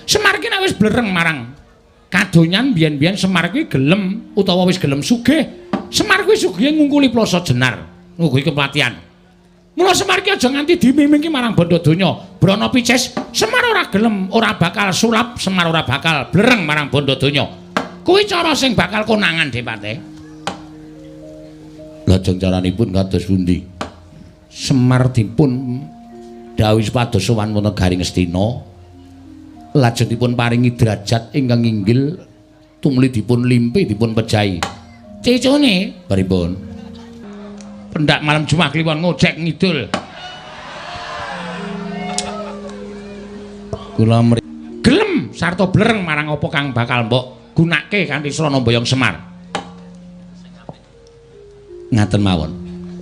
Semar ki nek wis blereng marang kadonyan biyen-biyen Semar kuwi gelem utawa wis gelem sugih. Semar kuwi sugihe ngungkuli Plasa Jenar, ngungkuli kepatihan. Mula Semar ki aja nganti dimimingki marang bandha donya. Brana Picis, Semar ora gelem, ora bakal sulap, Semar ora bakal blereng marang bandha donya. Kuwi cara sing bakal konangan Dik Patih. Lajeng caranipun kados pundi? Semar dipun dawuhi supados sowan wonten negari Ngastina. Lajeng dipun paringi derajat ingkang inggil tumuli dipun limpi dipun pejahi. Cicune pripun? Pendak malam Jumat kliwon ngojek ngidul. Kula gelem sarta blereng marang apa kang bakal mbok gunake kanthi srana mboyong Semar. Ngaten mawon.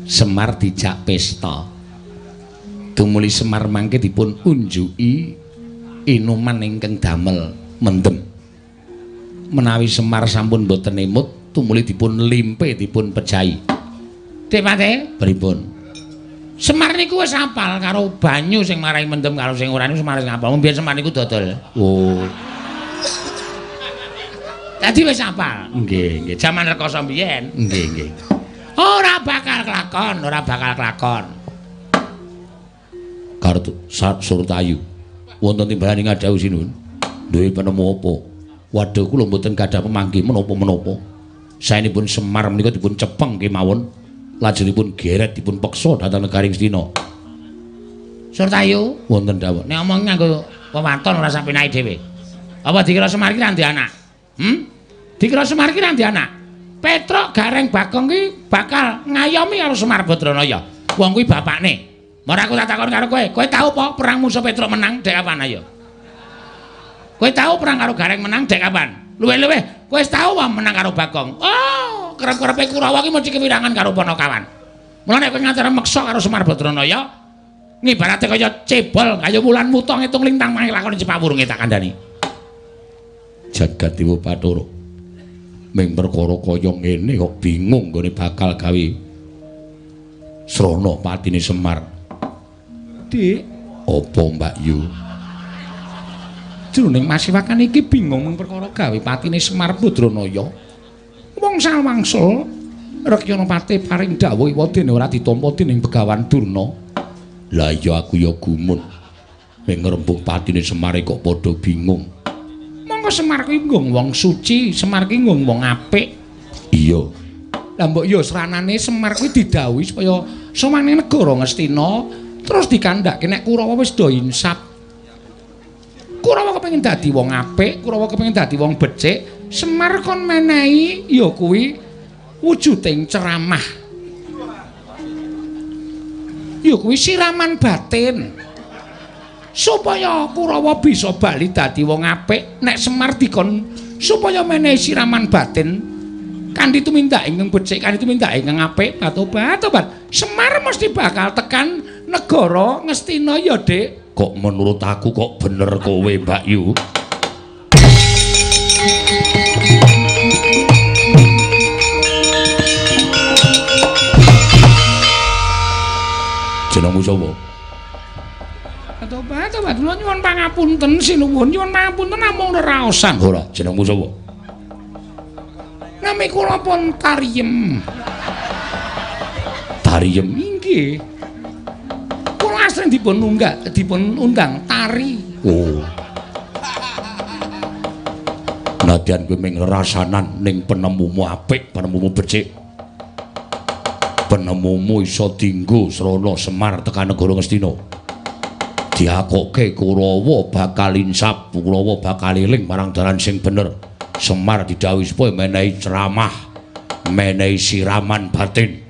Semar dijak pesta. Tumuli Semar mangke dipun unjuki inuman ingkang damel mendem. Menawi Semar sampun mboten emut, tumuli dipun limpe dipun pejahi. Dik Patih, pripun? Semar niku wis apal karo banyu sing marai mendem karo sing ora niku Semar wis ngapal. Mbiyen Semar niku dodol. Oh. Dadi wis apal. Nggih, nggih. Jaman rekoso mbiyen. Nggih, nggih. Ora bakal kelakon, ora bakal kelakon. Kartu sat Surtayu. Wonten timbalan ing ngadhawuh sinuwun. Duwe penemu apa? Waduh kula mboten gadah pemanggih menapa-menapa. Saenipun Semar menika dipun cepeng kemawon, lajengipun geret dipun peksa dhateng negari Ngastina. Surtayu, wonten dawuh. Nek omong nganggo wewaton ora sampe naik dhewe. Apa dikira Semar ki ra ndek anak? Dikira Semar ki ra ndek anak? Petruk Gareng Bagong ki bakal ngayomi karo Semar Badranaya. Wong kuwi bapakne. Ora aku tak takon karo kowe. Kowe tau apa perang musuh Petruk menang dek kapan ayo? Kowe tau perang karo Gareng menang dek kapan? Luwih-luwih kowe wis tau apa menang karo Bagong? Oh, kerep-kerepe Kurawa ki mesti kewirangan karo Panakawan. Mula nek kowe nganti meksa karo Semar Badranaya, ngibarate kaya cebol, kaya wulan muta ngitung lintang mangke lakone cepak wurunge tak kandhani. Jagat Dewa Bathara. Ming perkara kaya ngene kok bingung nggone bakal gawe srana patine Semar. Dik, apa Mbak Yu? Jroning masiwakan iki bingung mung perkara gawe patine Semar Badranaya. Wong sawangsul Rekyana Patih paring dawuh dene ora ditampa dening Begawan Durna. Lah iya aku ya gumun. Ming ngrembug patine Semar kok padha bingung. Monggo Semar kuwi nggo wong suci, Semar kuwi nggo wong apik. Iya. Lah mbok ya sranane Semar kuwi didhawuhi supaya sowan ning negara Ngastina terus dikandhake nek Kurawa wis do insap. Kurawa kepengin dadi wong apik, Kurawa kepengin dadi wong becik, Semar kon menehi ya kuwi wujuding ceramah. Ya kuwi siraman batin. Supaya Kurawa bisa bali dadi wong apik, nek Semar dikon supaya menehi siraman batin kanthi tumindak ingkang becik, kanthi tumindak ingkang apik, tobat-tobat. Semar mesti bakal tekan negara Ngastina ya, Dik. Kok menurut aku kok bener kowe, Mbak Yu? Jenengmu sapa? Tobat, tobat kula nyuwun pangapunten sinuwun, nyuwun pangapunten namung reraosan. Ora, jenengmu sapa? Nami kula pun Tariem. Tariem inggih. Kula asring dipun unggah, dipun undang Tari. Oh. Nadyan kowe ming rasanan ning penemumu apik, penemumu becik. Penemumu iso dinggo srana Semar tekan negara Ngastina. Diakoke Kurawa bakal insap, Kurawa bakal eling marang dalan sing bener. Semar didhawuhi supaya menehi ceramah, menehi siraman batin,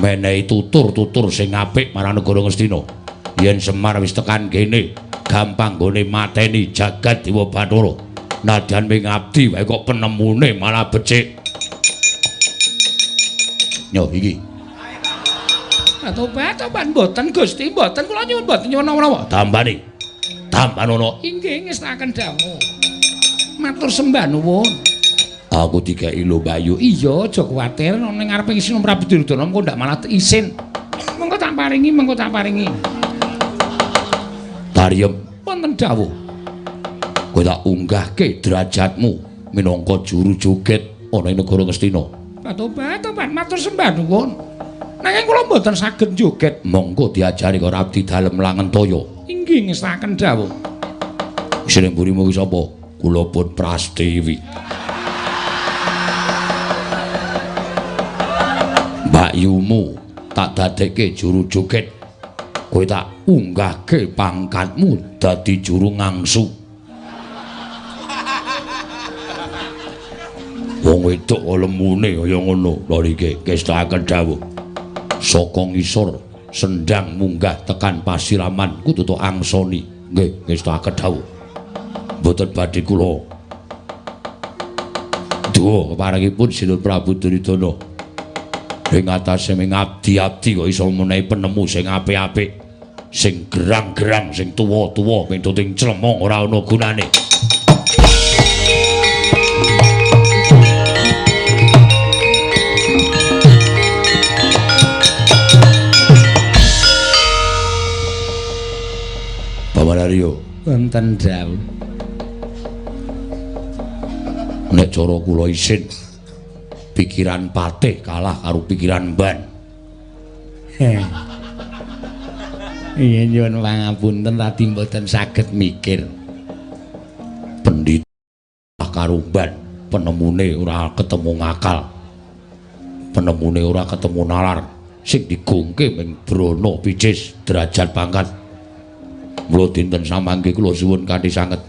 menehi tutur-tutur sing apik marang negara Ngastina. Yen Semar wis tekan kene, gampang nggone mateni jagat Dewa Bathara. Nadyan ming abdi wae kok penemune malah becik. Yo iki. Tobat, tobat mboten Gusti, mboten kula nyuwun mboten nyuwun napa-napa. Tambani. Tambanono. Inggih ngestakaken dawuh. Matur sembah nuwun. Aku dikeki lho Bayu. Iya, aja kuwatir ning ngarepe Sinun Prabu Duryudana mengko ndak malah isin. Mengko tak paringi, mengko tak paringi. Tariem wonten dawuh. Kowe tak unggahke derajatmu minangka juru joget ana ing negara Ngastina. Tobat, tobat matur sembah nuwun. Nanging kula mboten saged joget. Monggo diajari karo abdi dalem Langentaya. Inggih ngestakaken dawuh. Sing mburimu ki sapa? Kula pun Prastiwi. Mbakyumu tak dadekke juru joget. Kowe tak unggahke pangkatmu dadi juru ngangsu. Wong wedok lemune kaya ngono. Lha iki ngestakaken dawuh. Saka ngisor sendang munggah tekan pasiraman kudu tok angsoni. Nggih, ngestakaken dawuh. Mboten badhe kula duwa keparengipun Sinun Prabu Duryudana. Ing atase ming abdi-abdi kok iso menehi penemu sing apik-apik, sing gerang-gerang, sing tuwa-tuwa mituting clemong ora ana gunane. Paman Aryo, wonten dawuh. Nek cara kula isin, pikiran patih kalah karo pikiran mban. Iya nyuwun pangapunten tadi mboten saged mikir. Pendhita karo mban, penemune ora ketemu ngakal. Penemune ora ketemu nalar. Sing digongke ming brana picis derajat pangkat. Mula dinten samangke kula suwun kanthi sanget.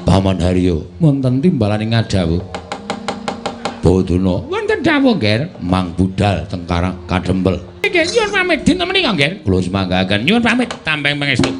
Paman Haryo, wonten timbalane ngadhawuh. Bodana wonten dawuh, Ngger. Mang budal teng Karang Kadempel. Nggih, nyuwun pamit dinten menika, Ngger. Kula sumanggaken nyuwun pamit tambeng pangestu.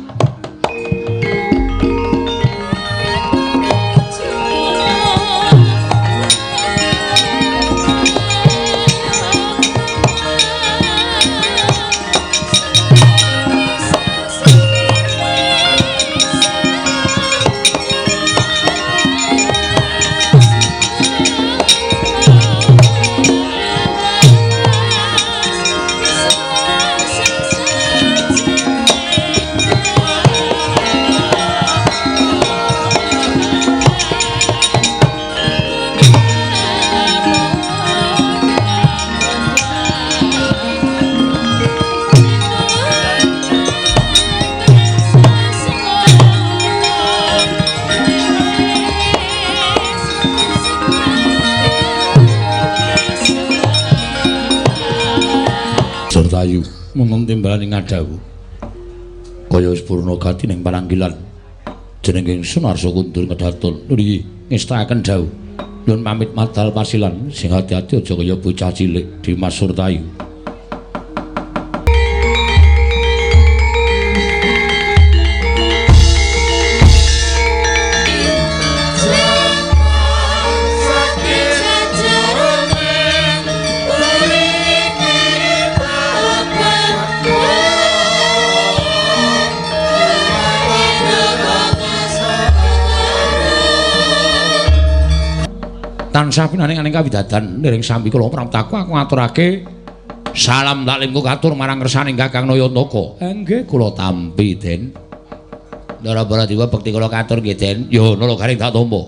Surtayu wonten timbalane ngadhawuh. Kaya wis purna gati ning pananggilan. Jeneng ingsun Arsa Kundur kedaton. Nggih, ngestakaken dawuh. Nyuwun pamit madal pasilan, sing ati-ati aja kaya bocah cilik Dimas Surtayu. Tansah pinaring aning kawidadan niring sambi kula praptaku aku ngaturake Salam taklimku katur marang kersane Kakang Nayantaka. Nggih kula tampi, Den. Ndara Baladewa bekti kula katur nggih, Den. Yo Nala Garing tak tampa.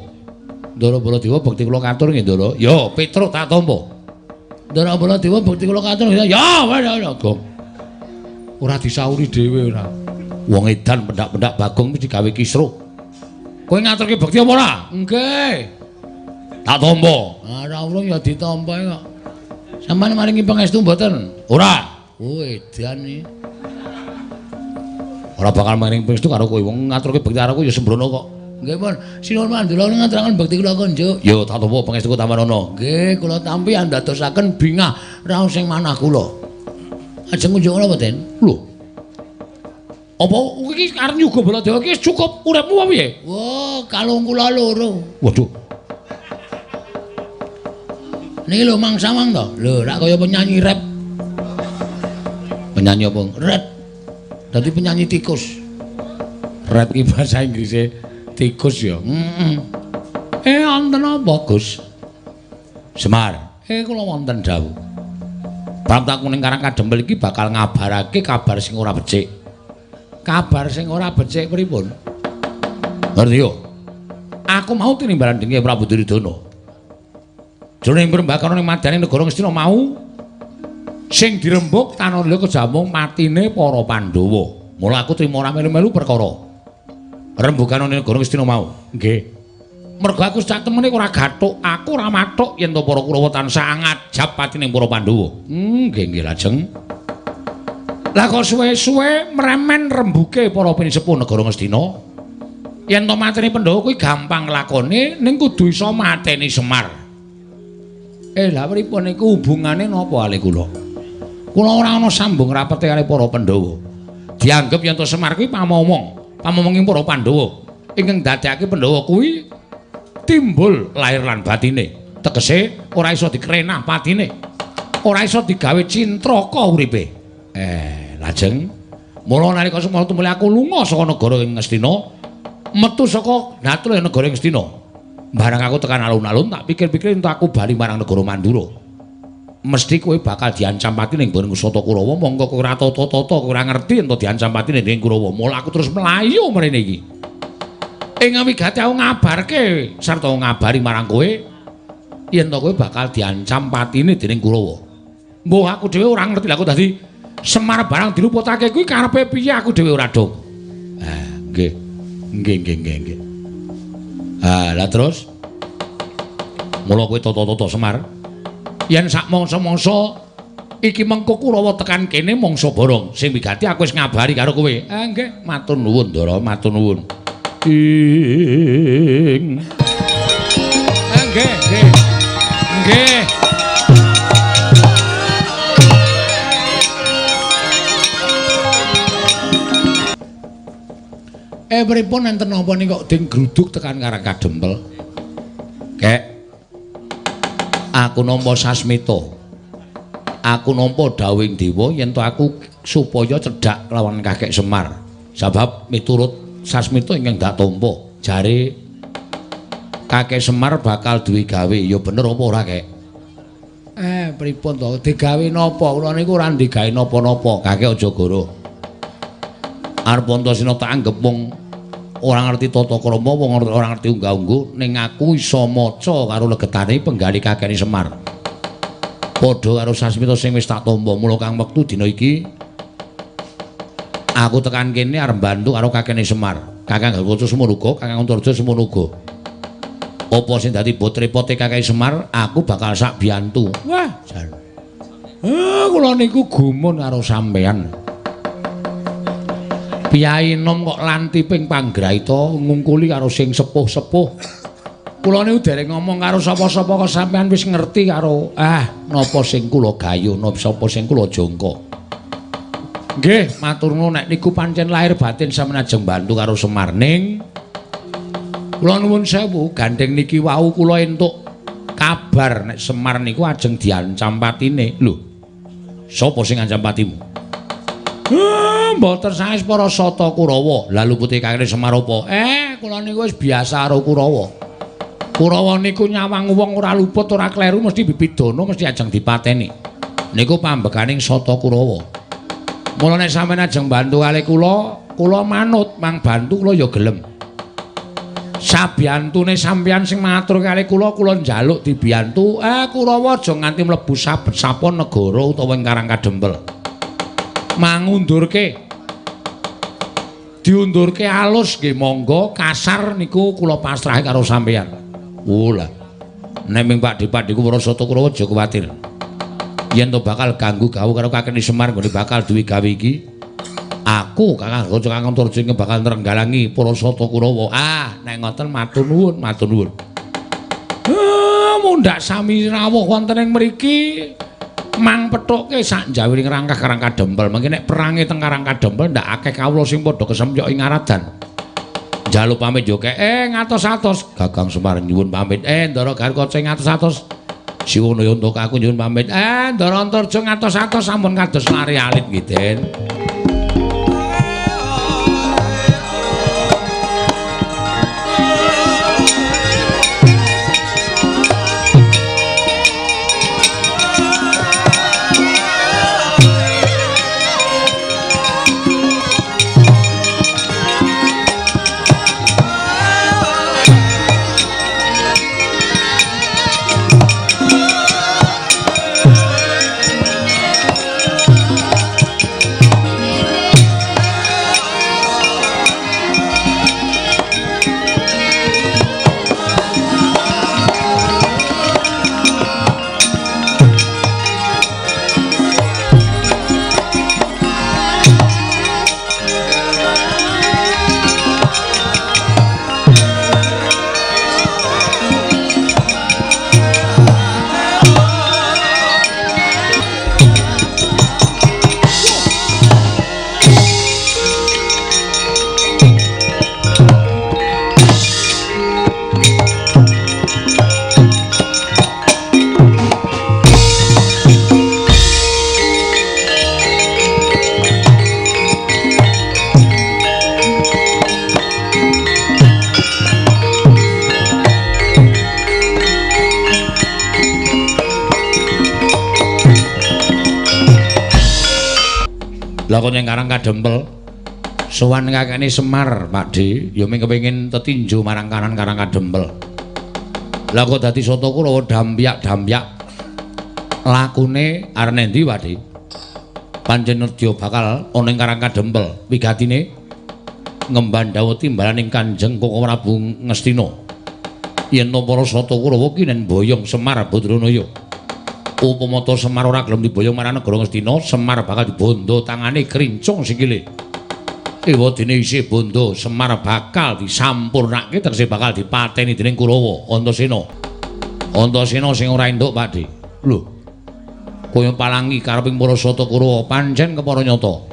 Ndara Baladewa bekti kula katur nggih, Ndara. Yo Petruk tak tampa. Ndara Baladewa bekti kula katur nggih. Ya, ya, Gong. Ora disauri dhewe ora. Wong edan pendak-pendak Bagong mesti gawe kisruh. Kowe ngaturke bekti apa ora? Nggih. Tak tampa. Ora urung ya ditampa kok. Sampeyan maringi pangestu mboten? Ora. Oh, edan iki. Ora bakal maringi pangestu karo kowe. Wong ngaturke bekti karo aku ya sembrono kok. Nggih, pun. Sinuwun mandula ngaturaken bekti kula konjuk. Ya, tak tampa pangestuku tampanana. Nggih, kula tampi andadosaken bingah raos sing manah kula. Ajeng kunjuk napa, Den? Lho. Apa iki arep nyuga Baladewa iki cukup uripmu apa piye? Wah, kalung kula loro. Waduh. Niki lho Mang Samang to. Lho, rak kaya penyanyi rap. Penyanyi apa? Rap. Dadi penyanyi tikus. Rap iki bahasa Inggrise tikus ya. Heeh. Wonten apa, Gus? Semar. Kula wonten dawuh. Prapta kuning Karang Kadempel iki bakal ngabarake kabar sing ora becik. Kabar sing ora becik pripun? Ngerti yo. Aku mau tinimbalan dening Prabu Duryudana. Jroning perembakana ning madyaning negara Ngastina mau sing dirembug tanah liya kejamung matine para Pandhawa. Mula aku trima ora melu-melu perkara rembugan ning negara Ngastina mau. Nggih. Mergo aku sak temene ora gathuk, aku ora mathuk yen to para Kurawa tansah ngajap patine para Pandhawa. Nggih nggih lajeng. Lah kok suwe-suwe mremen rembuke para pinisepuh negara Ngastina. Yen to mateni Pandhawa kuwi gampang lakone ning kudu iso mateni Semar. Lah pripun niku hubungane napa ale kula? Kula ora ana sambung rapete karo para Pandhawa. Dianggep yen to Semar kuwi pamomong, pamomonging para Pandhawa. Ingkang dadekake Pandhawa kuwi timbul lahir lan batine. Tegese ora iso dikrenah patine. Ora iso digawe cintraka uripe. Lajeng mula nalika semana tumuli aku lunga saka negara ing Ngastina, metu saka natul negara ing Ngastina. Barang aku tekan alun-alun tak pikir-pikir entuk aku bali marang negara Mandura. Mesti kowe bakal diancam pati ning nggon Sata Kurawa, mongko kowe ora tata-tata, kowe ora ngerti entuk diancam pati ning Kurawa. Mula aku terus mlayu mrene iki. Ing wigati aku ngabarke sarta ngabari marang kowe yen to kowe bakal diancam patine dening Kurawa. Mbuh aku dhewe ora ngerti lha aku dadi Semar barang diluputake kuwi karepe piye aku dhewe ora dong. Nggih. Nggih nggih nggih nggih. Lah terus mula kowe tata-tata Semar. Yen sak mangsa-mangsa iki mengko Kurawa tekan kene mangsa borong sing wigati aku wis ngabari karo kowe. Nggih, matur nuwun Ndara, matur nuwun. Ing. Nggih, nggih. Nggih. Pripun enten napa nika kok ding gruduk tekan Karang Kadempel? Kek. Aku nampa sasmita. Aku nampa dawuhing dewa yen to aku supaya cedhak lawan Kakek Semar. Sebab miturut sasmita ingkang dak tampa, jare Kakek Semar bakal duwe gawe. Ya bener apa ora, Kek? Pripun to? Digawe napa? Kula niku ora digawe napa-napa. Kakek aja goro. Arep Antasena tak anggep wong ora ngerti tata krama, wong ora ngerti unggah-ungguh, ning aku iso maca karo legetane penggali kakene Semar. Padha karo sasmita sing wis tak tampa, mula kang wektu dina iki aku tekan kene arep mbantu karo kakene Semar. Kakang Gatotkaca semono uga, Kakang Antarja semono uga. Apa sing dadi bot repote kakek Semar, aku bakal sak biyantu. Wah, jan. Kula niku gumun karo sampean. Piyai nom kok lantiping panggraita ngungkuli karo sing sepuh-sepuh. Kula niku dereng ngomong karo sapa-sapa kok sampean wis ngerti karo napa sing kula gayuh, napa sapa sing kula jangka. Nggih, matur nuwun nek niku pancen lahir batin sampeyan ajeng bantu karo Semar ning kula nuwun sewu, gandeng niki wau kula entuk kabar nek Semar niku ajeng diancam patine. Lho, sapa sing ngancam patimu? Mboten sanes para Sata Kurawa. Lah lupute kakene Semar apa? Kula niku wis biasa karo Kurawa. Kurawa niku nyawang wong ora luput, ora kleru, mesti bibidana, mesti ajeng dipateni. Niku pambekaning Sata Kurawa. Mula nek sampeyan ajeng bantu kalih kula, kula manut, mang bantu kula ya gelem. Sabiyantune sampeyan sing matur kalih kula, kula njaluk dibiyantu, Kurawa aja nganti mlebu sabet sapon negara utawa ing Karang Kadempel. Mangundurke. Diundurke alus nggih monggo, kasar niku kula pasrahe karo sampeyan. Oh lah. Nek ming Pakdhe-pakdheku para Sata Kurawa aja kuwatir. Yen to bakal ganggu gawe karo Kakene Semar nggone bakal duwe gawe iki. Aku Kakang Gatotkaca Kakang Antarja bakal nrenggalangi para Sata Kurawa. Ah, nek ngoten matur nuwun, matur nuwun. Mundhak sami rawuh wonten ing mriki mang pethuke sak njawiring rangkah Karang Kadempel. Mangke nek perange teng Karang Kadempel ndak akeh kawula sing padha kesemyok ing aradan. Njaluk pamit yo kek ngatos-atos. Gagang Semar nyuwun pamit. Ndara Gatotkaca ngatos-atos. Siwono untuk aku nyuwun pamit. Ndara Antarja ngatos-atos sampun kados lari alit nggih, Den. Lah kok ning Karang Kadempel sowan kakekne Semar, Pakdhe, ya mung kepengin tetinju marang kanan Karang Kadempel. Lah kok dadi Sata Kurawa dampyak-dampyak lakune arep endi, Pakdhe? Pancen nedya bakal ana ing Karang Kadempel, wigatine ngemban dawuh timbalaning Kanjeng Koko Prabu Ngastina. Yen to para Sata Kurawa ki nen boyong Semar Badranaya. Upama ta Semar ora gelem diboyong marang negara Ngastina, Semar bakal dibondo tangane krincung sikile. Ewadene isih bondo, Semar bakal disampurnake tegese bakal dipateni dening Kurawa Antasena. Antasena sing ora enduk, Pakdhe. Lho. Kaya palangi kareping para Sata Kurawa pancen kepara nyata.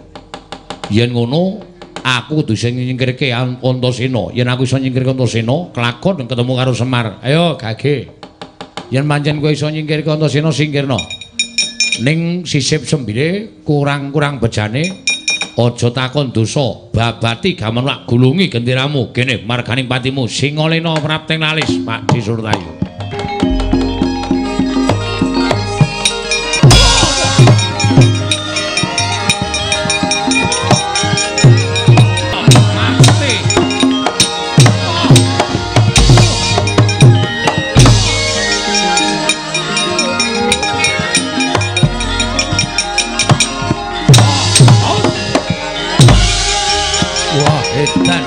Yen ngono, aku kudu sing nyingkirke Antasena. Yen aku iso nyingkirke Antasena, kelakon ketemu karo Semar. Ayo, gage. Yen pancen kowe iso nyingkirke Antasena, singkirna. Ning sisip sembile kurang-kurang bejane aja takon dosa, babati gaman wak gulungi genderamu kene marganing patimu Singalena prapting lalis Pakdhe Surtayu. Edan.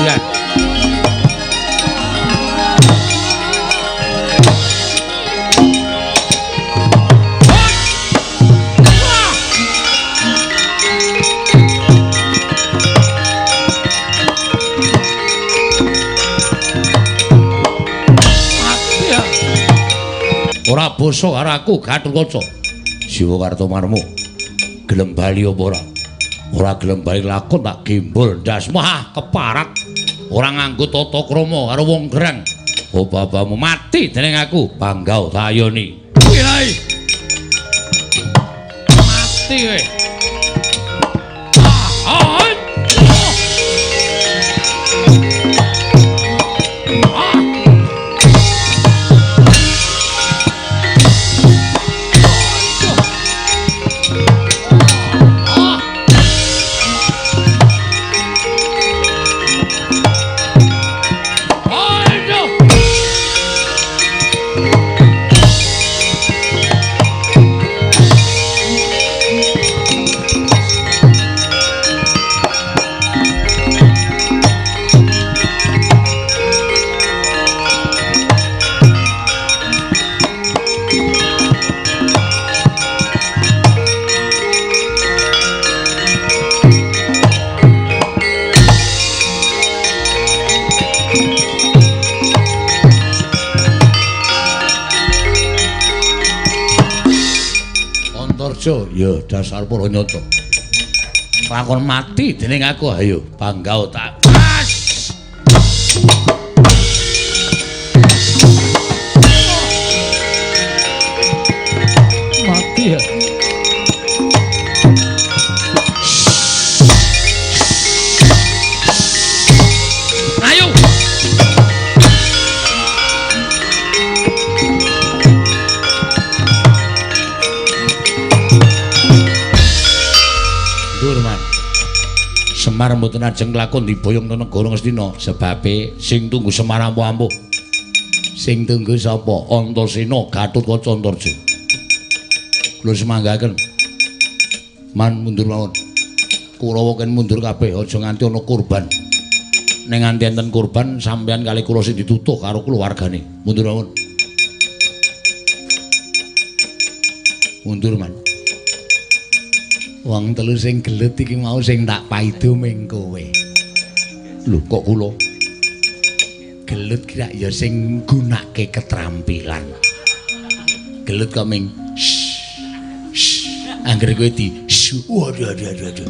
Ya. Ora basa karo aku Gathotkaca. Siwa Kartomarma. Gelem bali apa ora? Ora gelem bali lakon tak gembol ndasmu. Ah, keparat. Ora nganggo tata krama karo wong gerang. Oh babamu mati dening aku, banggau tayoni. Kuwi. Mati kowe. Ya dasar para nyata. Lakon mati dening aku, ayo banggau tak. Pas. Mati ya. Ayo. Semar mboten ajeng lakon diboyong nang negara Ngastina sebabe sing tunggu Semar ampuh-ampuh. Sing tunggu sapa? Antasena Gathotkaca Antarja. Kula semanggaken. Man mundur mawon. Kurawa ken mundur kabeh aja nganti ana korban. Nek nganti enten korban sampeyan kali kula sing ditutuh karo keluargane. Mundur mawon. Mundur man. Wong telu sing gelut iki mau sing tak paido ming kowe. Lho kok kula? Gelut ki rak ya sing nggunake ketrampilan. Gelut kok ming angger kowe di waduh aduh aduh aduh.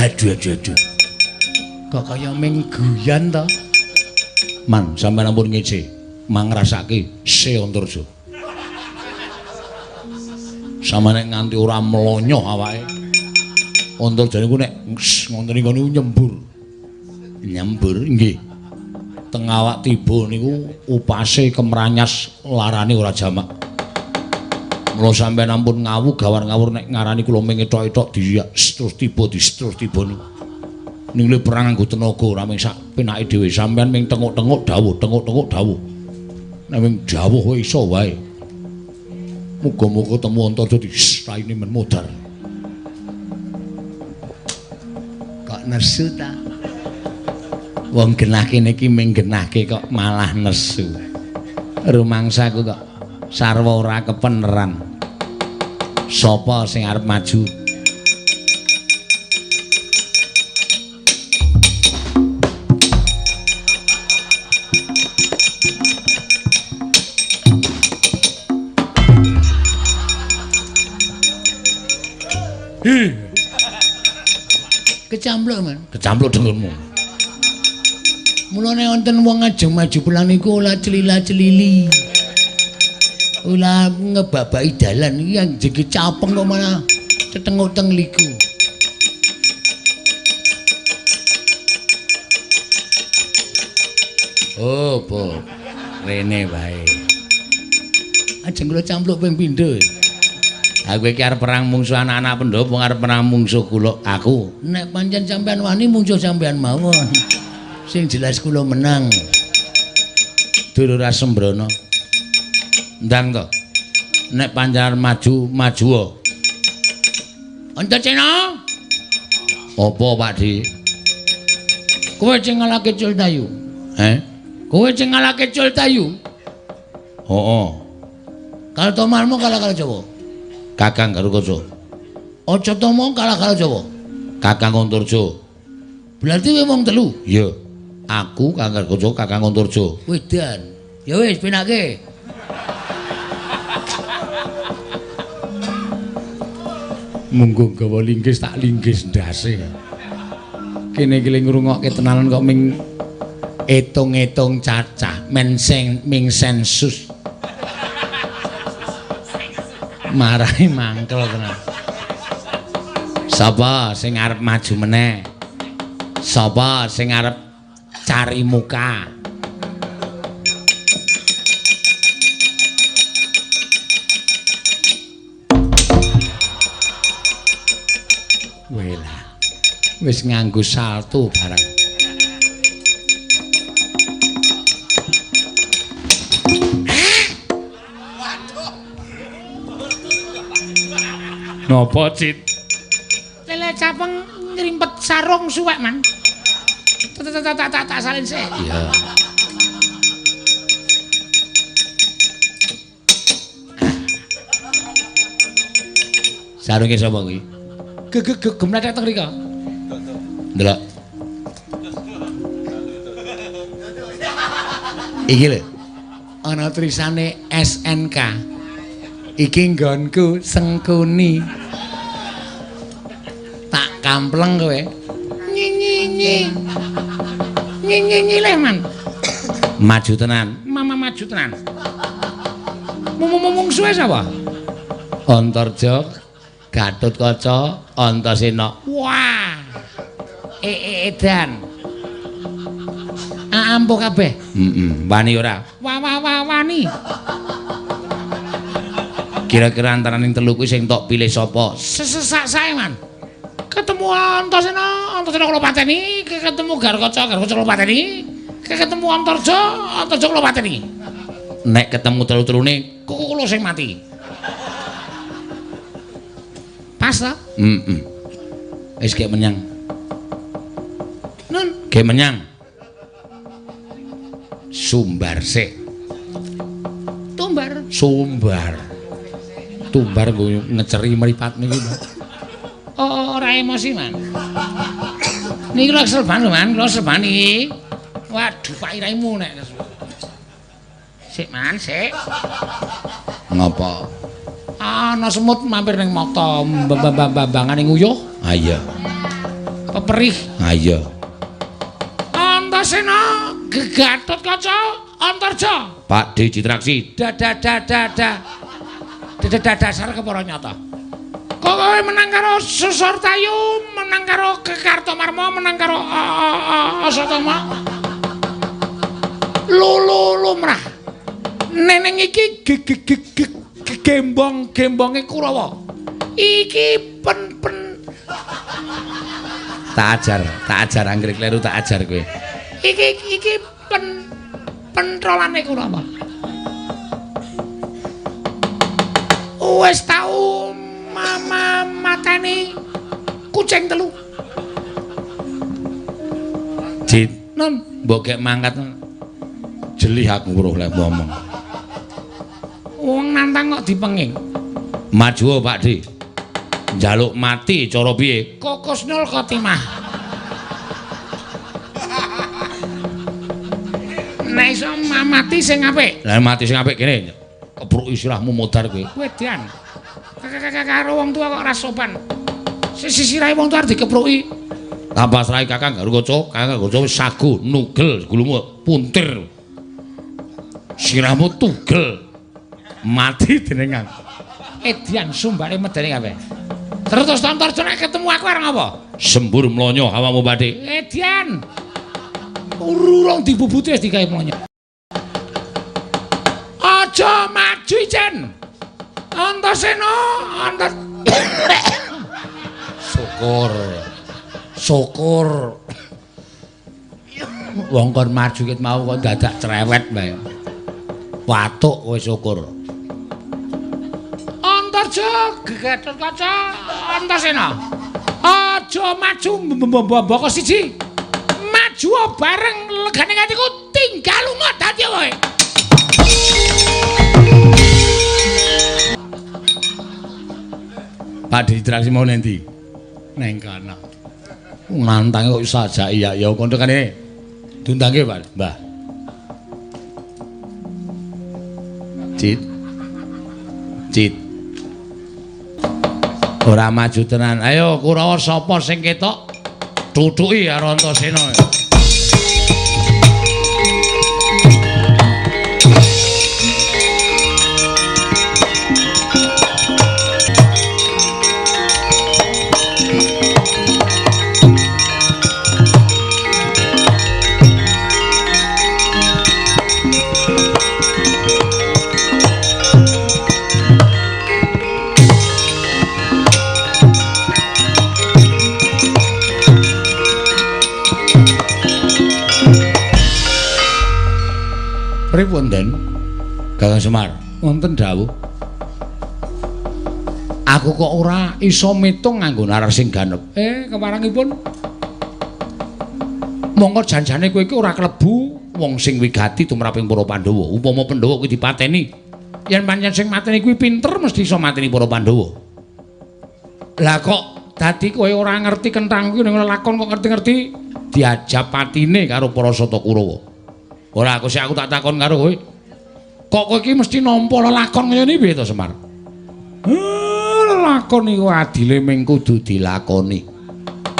Aduh aduh aduh. Kok kaya ming guyan to? Man, sampeyan ampun ngece, mangrasake se Antarja. Sama nek nganti ora mlonyoh awake. Antarja niku nek ngoten niku nyembur. Nyembur nggih. Teng awak tiba niku upase kemranyas larane ora jamak. Mula sampeyan ampun ngawu gawar ngawur nek ngarani kula ming etok-etok di terus tiba di terus tiba niku. Ning le perang nganggo tenaga ora ming sak penake dhewe sampeyan ming tenguk-tenguk dawuh, tenguk-tenguk dawuh. Nek ming dawuh iso wae. Muga-muga temu Antarja di raine men modar. Kok nesu ta? Wong genah kene iki ming genahke kok malah nesu. Rumangsaku kok sarwa ora kepeneran. Sapa sing arep maju? Kecampluk, Man. Kecampluk dengkulmu. Mulane wonten wong ajeng maju perang niku ora celila-celili. Ora ngebabaki dalan iki anjing capeng kok malah cetenguk teng liku. Oh, Po. Rene wae. Ajeng kula campluk ping pindho. Aku iki arep perang mungsuh anak-anak Pandhawa, arep perang mungsuh kula aku. Nek pancen sampean wani mungsuh sampean mawon. Sing jelas kula menang. Dulur Asembrono. Ndang to. Nek panjenengan maju, maju. Antasena. Apa, Pak Di? Kowe sing ngalahke Cultayu. Heh? Kowe sing ngalahke Cultayu. Heeh. Kartomarma kalah karo Jawa. Kakang Garukaca. Acatama kalah karo Jawa. Kakang Antarja. Berarti kowe wong telu. Iya. Aku Kakang Garukaca, Kakang Antarja. Wedan. Ya wis penake. Munggo gawa linggis tak linggis ndase. Kene iki ngrungokke tenanan kok ming etung-etung cacah, men sing ming sensus. Marahi mangkel tenan. Sapa sing arep maju meneh? Sapa sing arep cari muka? Welah. Wis nganggo salto barang. Napa, Cit? Lele capeng ngrimpet sarung suwek, Man. Tak salin sik. Iya. Sarunge sapa kuwi? Gemlethek teng mriko. Ndelok. Iki lho. Ana tulisane SNK. Iki nggonku Sengkuni. Tak kampleng kowe. Nyi nyi nyi. Nyi nyi nyi leh, Man. Maju tenan. Mama maju tenan. Mumung suwe sapa? Antarja, Gatotkaca, Antasena. Wah. Edan. Ampuh kabeh. Heeh, wani ora? Wa wa wa wani. Kira-kira antaraning telu kuwi sing tok pilih sapa? Sesak sae, Man. Ketemu Antasena, Antasena kula pateni, ketemu Garukaca, Garukaca kula pateni, ketemu Antarja, Antarja kula pateni. Nek ketemu telu-telune, kula sing mati. Pas ta? Heeh. Wis gek menyang. Nun, gek menyang. Sumbar sik. Tumbar. Sumbar. Tumbar nggo ngeceri mripat niku. Oh, ora emosi, Man. Niki lho kesel banget lho, Man. Kula kesel banget iki. Waduh, Pak iraimu nek. Sik, Man, sik. Ngapa? Ana semut mampir ning mata, mbambangane nguyuh. Ha iya. Peperih. Ha iya. Antasena, Gatotkaca, Antarja. Pak D Citraksi. Da. Dasar kepara nyata. Kok kowe menang karo Susortayu, menang karo Kartomarma, menang karo Asatama. Lulu lumrah. Neneng iki gembong-gembonge Kurawa. Iki pen-pen. Tak ajar anggere kleru tak ajar kowe. Iki pen pentrolane Kurawa. Wis tau mama mateni kucing telu. Cit, non, mbok gek mangkat jelih aku weruh lek ngomong. Wong nantang kok dipenging. Maju Pak D. Njaluk mati cara piye? Kokusnul khotimah. Nek iso mati sing apik. Lah mati sing apik kene. Kebruk isirahmu modar kowe. Wedan. Karo wong tua kok ora sopan. Sisirahe wong tua arep dikepruki. Tambah srahe Kakang Garukaca, Kakang Garukaca wis sagu nugel gulumu puntir. Sirahmu tugel. Mati dening aku. Edian sumbare medeni kabeh. Terus Antarja nek ketemu aku arep ngapa? Sembur mlonyo awamu badhe. Edian. Urung dibubuti wis digawe mlonyo. Aja maju ijen. Antasena, Antar Syukur. Syukur. Wong kon maju ket mau kok dadak cerewet bae. Watuk kowe syukur. Antarja, Gatotkaca, Antasena. Aja maju mboko siji. Maju maju bareng legane atiku tinggal lunga dadi kowe. Pak Ditraksi mau nanti neng kana. Nantang kok iso ajak iya ya kontokane diundangke Pak Mbah. Cit. Cit. Ora maju tenan. Ayo Kurawa sapa sing ketok? Tutuki karo Antasena. Pripun Den? Kakang Semar, wonten dawuh. Aku kok ora iso mitung nganggo nalar sing ganep. Keparangipun. Monggo janjane kowe iki ora klebu wong sing wigati tumraping para Pandhawa. Upama Pandhawa kuwi dipateni, yen pancen sing mateni kuwi pinter mesti iso mateni para Pandhawa. Lah kok dadi kowe ora ngerti kenthang kuwi ning lakon kok ngerti-ngerti diajab patine karo para Sata Kurawa. Ora aku sik aku tak takon karo kowe. Kok kowe iki mesti nampa lelakon kaya ngene piye to Semar? Lelakon iku adile ming kudu dilakoni.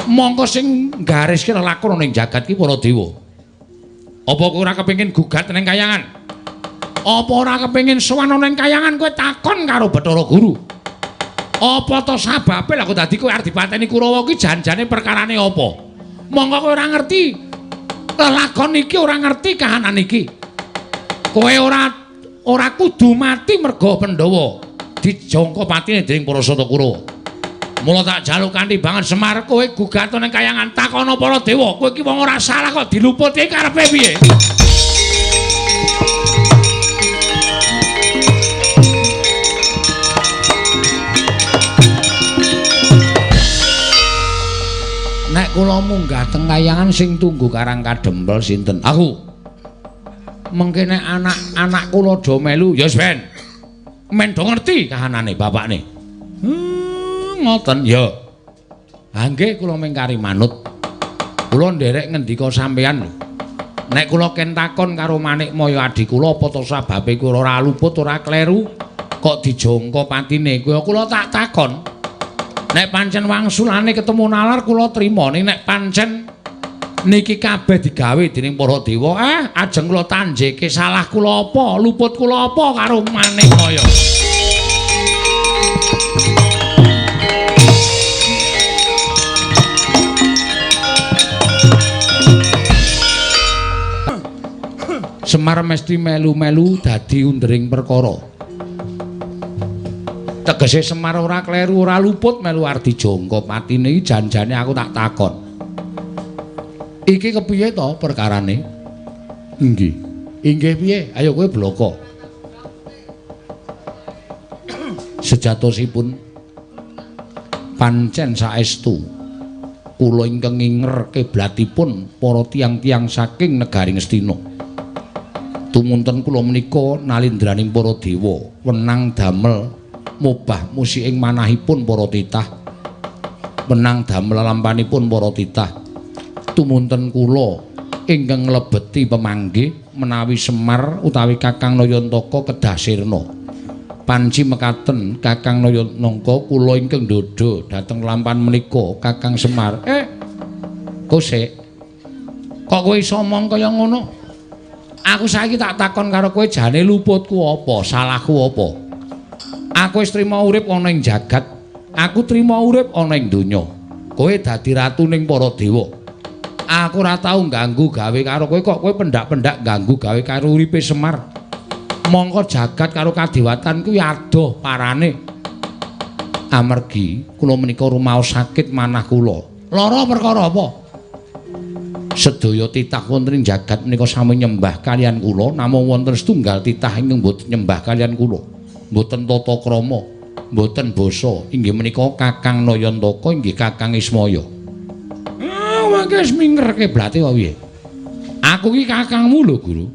Mongko sing gariske lelakon ning jagat ki para dewa. Apa kowe ora kepengin gugat ning kayangan? Apa ora kepengin sowan ning kayangan kowe takon karo Bathara Guru? Apa to sababe lha kok dadi kowe arep dipateni Kurawa ki janjane perkarane apa? Mongko kowe ora ngerti lelakon iki ora ngerti kahanan iki. Kowe ora kudu mati merga Pandhawa dijangka patine dening para Sata Kurawa. Mula tak jaluk kanthi banget Semar kowe gugat ning kayangan takono para dewa. Kowe iki wong ora salah kok diluputi karepe piye? Nek kula munggah teng kayangan sing tunggu Karang Kadempel sinten? Aku. Mengke nek anak-anak kula do melu, ya wis ben. Men do ngerti kahanane bapakne. Ngoten ya. Ha nggih kula mengkari manut. Kula nderek ngendika sampeyan lho. Nek kula ken takon karo Manikmaya adhi kula apa to sababe kula ora luput ora kleru kok dijangka patine kuwi kula tak takon. Nek pancen wangsulane ketemu nalar kula trima, ning nek pancen niki kabeh digawe dening para dewa, ajeng kula tanjeke salah kula apa, luput kula apa karo Manikmaya. Semar mesti melu-melu dadi undering perkara. Tegese Semar ora kleru ora luput melu arep dijangka patine iki janjane aku tak takon. Iki kepiye to perkarane? Nggih. Inggih piye? Ayo kowe bloko. Sejatosipun pancen saestu kula ingkang nginger kiblatipun para tiyang-tiyang saking negari Ngastina. Tumunten kula menika nalindraning para dewa wenang damel mobah musiking manahipun para titah, wenang damel lampanipun para titah. Tumunten kula ingkang nglebeti pemanggih menawi Semar utawi Kakang Nayantaka kedah sirna. Panci mekaten Kakang Nayantaka kula ingkang ndhodha dhateng lampan menika Kakang Semar. Kosek kok kowe iso omong kaya ngono? Aku saiki tak takon karo kowe jane luputku apa, salahku apa? Aku wis trima urip ana ing jagat, aku trima urip ana ing donya. Kowe dadi ratu ning para dewa. Aku ora tau ganggu gawe karo kowe kok kowe pendak-pendak ganggu gawe karo uripe Semar. Mongko jagat karo kadewatan kuwi adoh parane. Amargi kula menika rumaos sakit manah kula. Lara perkara apa? Sedaya titah wonten ing jagat menika sami nyembah kaliyan kula, namung wonten setunggal titah ingkang mboten nyembah kaliyan kula. Mboten tata krama, mboten basa, inggih menika Kakang Nayantaka inggih Kakang Ismaya. Mangke wis minger kiblate wae piye? Aku ki kakangmu lho, Guru.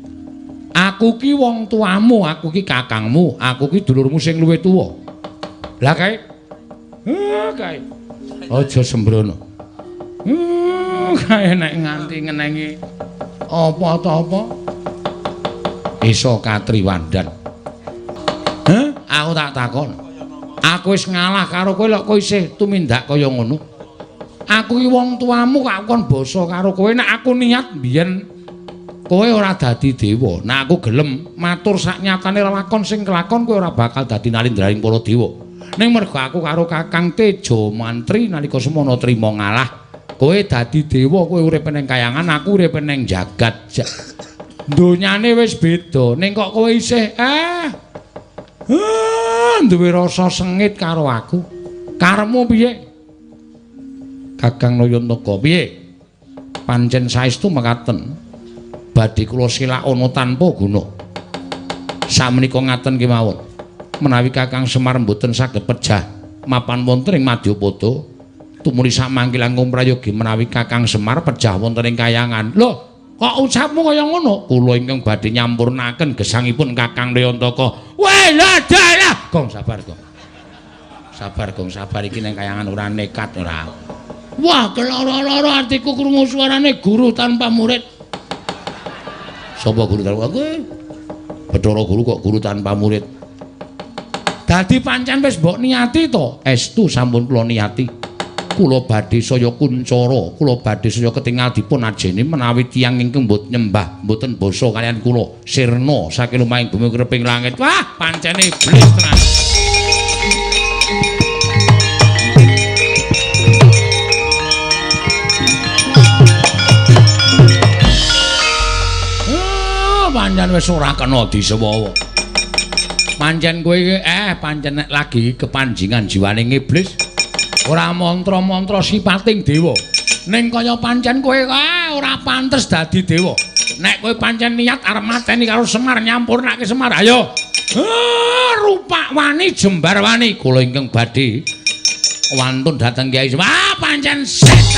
Aku ki wong tuamu, aku ki kakangmu, aku ki dulurmu sing luwih tuwa. Lah kae. Kae. Aja sembrono. Kae nek nganti ngenengi apa ta apa iso katriwandan. Heh, aku tak takon. Aku wis ngalah karo kowe lho kowe isih tumindak kaya ngono. Aku ki wong tuamu kok kon basa karo kowe nek aku niat mbiyen kowe ora dadi dewa. Nek aku gelem matur sak nyatane lelakon sing kelakon kowe ora bakal dadi nalindraning para dewa. Ning mergo aku karo Kakang Teja Mantri nalika semono trima ngalah, kowe dadi dewa, kowe urip ning kayangan, aku urip ning jagat. Donyane wis beda, ning kok kowe isih duwe rasa sengit karo aku. Karepmu piye? Kakang Nayantaka piye? Pancen saestu mekaten. Badhe kula silakana tanpa guna. Samenika ngaten kemawon. Menawi Kakang Semar mboten saged pejah mapan wonten ing Madyapada, tumuli samangke langkung prayogi menawi Kakang Semar pejah wonten ing kayangan. Lho, kok ucapmu kaya ngono? Kula ingkang badhe nyampurnaken gesangipun Kakang Nayantaka. Weh, lah dalah. Gong sabar, Gong. Sabar, Gong, sabar iki ning kayangan ora nekat ora. Wah, keloro-loro atiku krungu suarane guru tanpa murid. Sapa guru tanpa kowe? Bathara guru kok guru tanpa murid. Dadi pancen wis mbok niati to? Estu sampun kula niati. Kula badhe saya kuncara, kula badhe saya ketingal dipun ajeni menawi tiyang ingkang mbot nyembah mboten basa kaliyan kula sirna saking lumahing bumi kreping langit. Wah, pancen iblis tenan. Pancen wis ora kena disewawa. Pancen kowe iki pancen nek lagi kepanjingan jiwane iblis ora mantra-mantra sipating dewa. Ning kaya pancen kowe ora pantes dadi dewa. Nek kowe pancen niat arep mateni karo Semar nyampurnake Semar, ayo. Rupak wani jembar wani kula ingkang badhe wantun dhateng Kyai Semar. Pancen setan.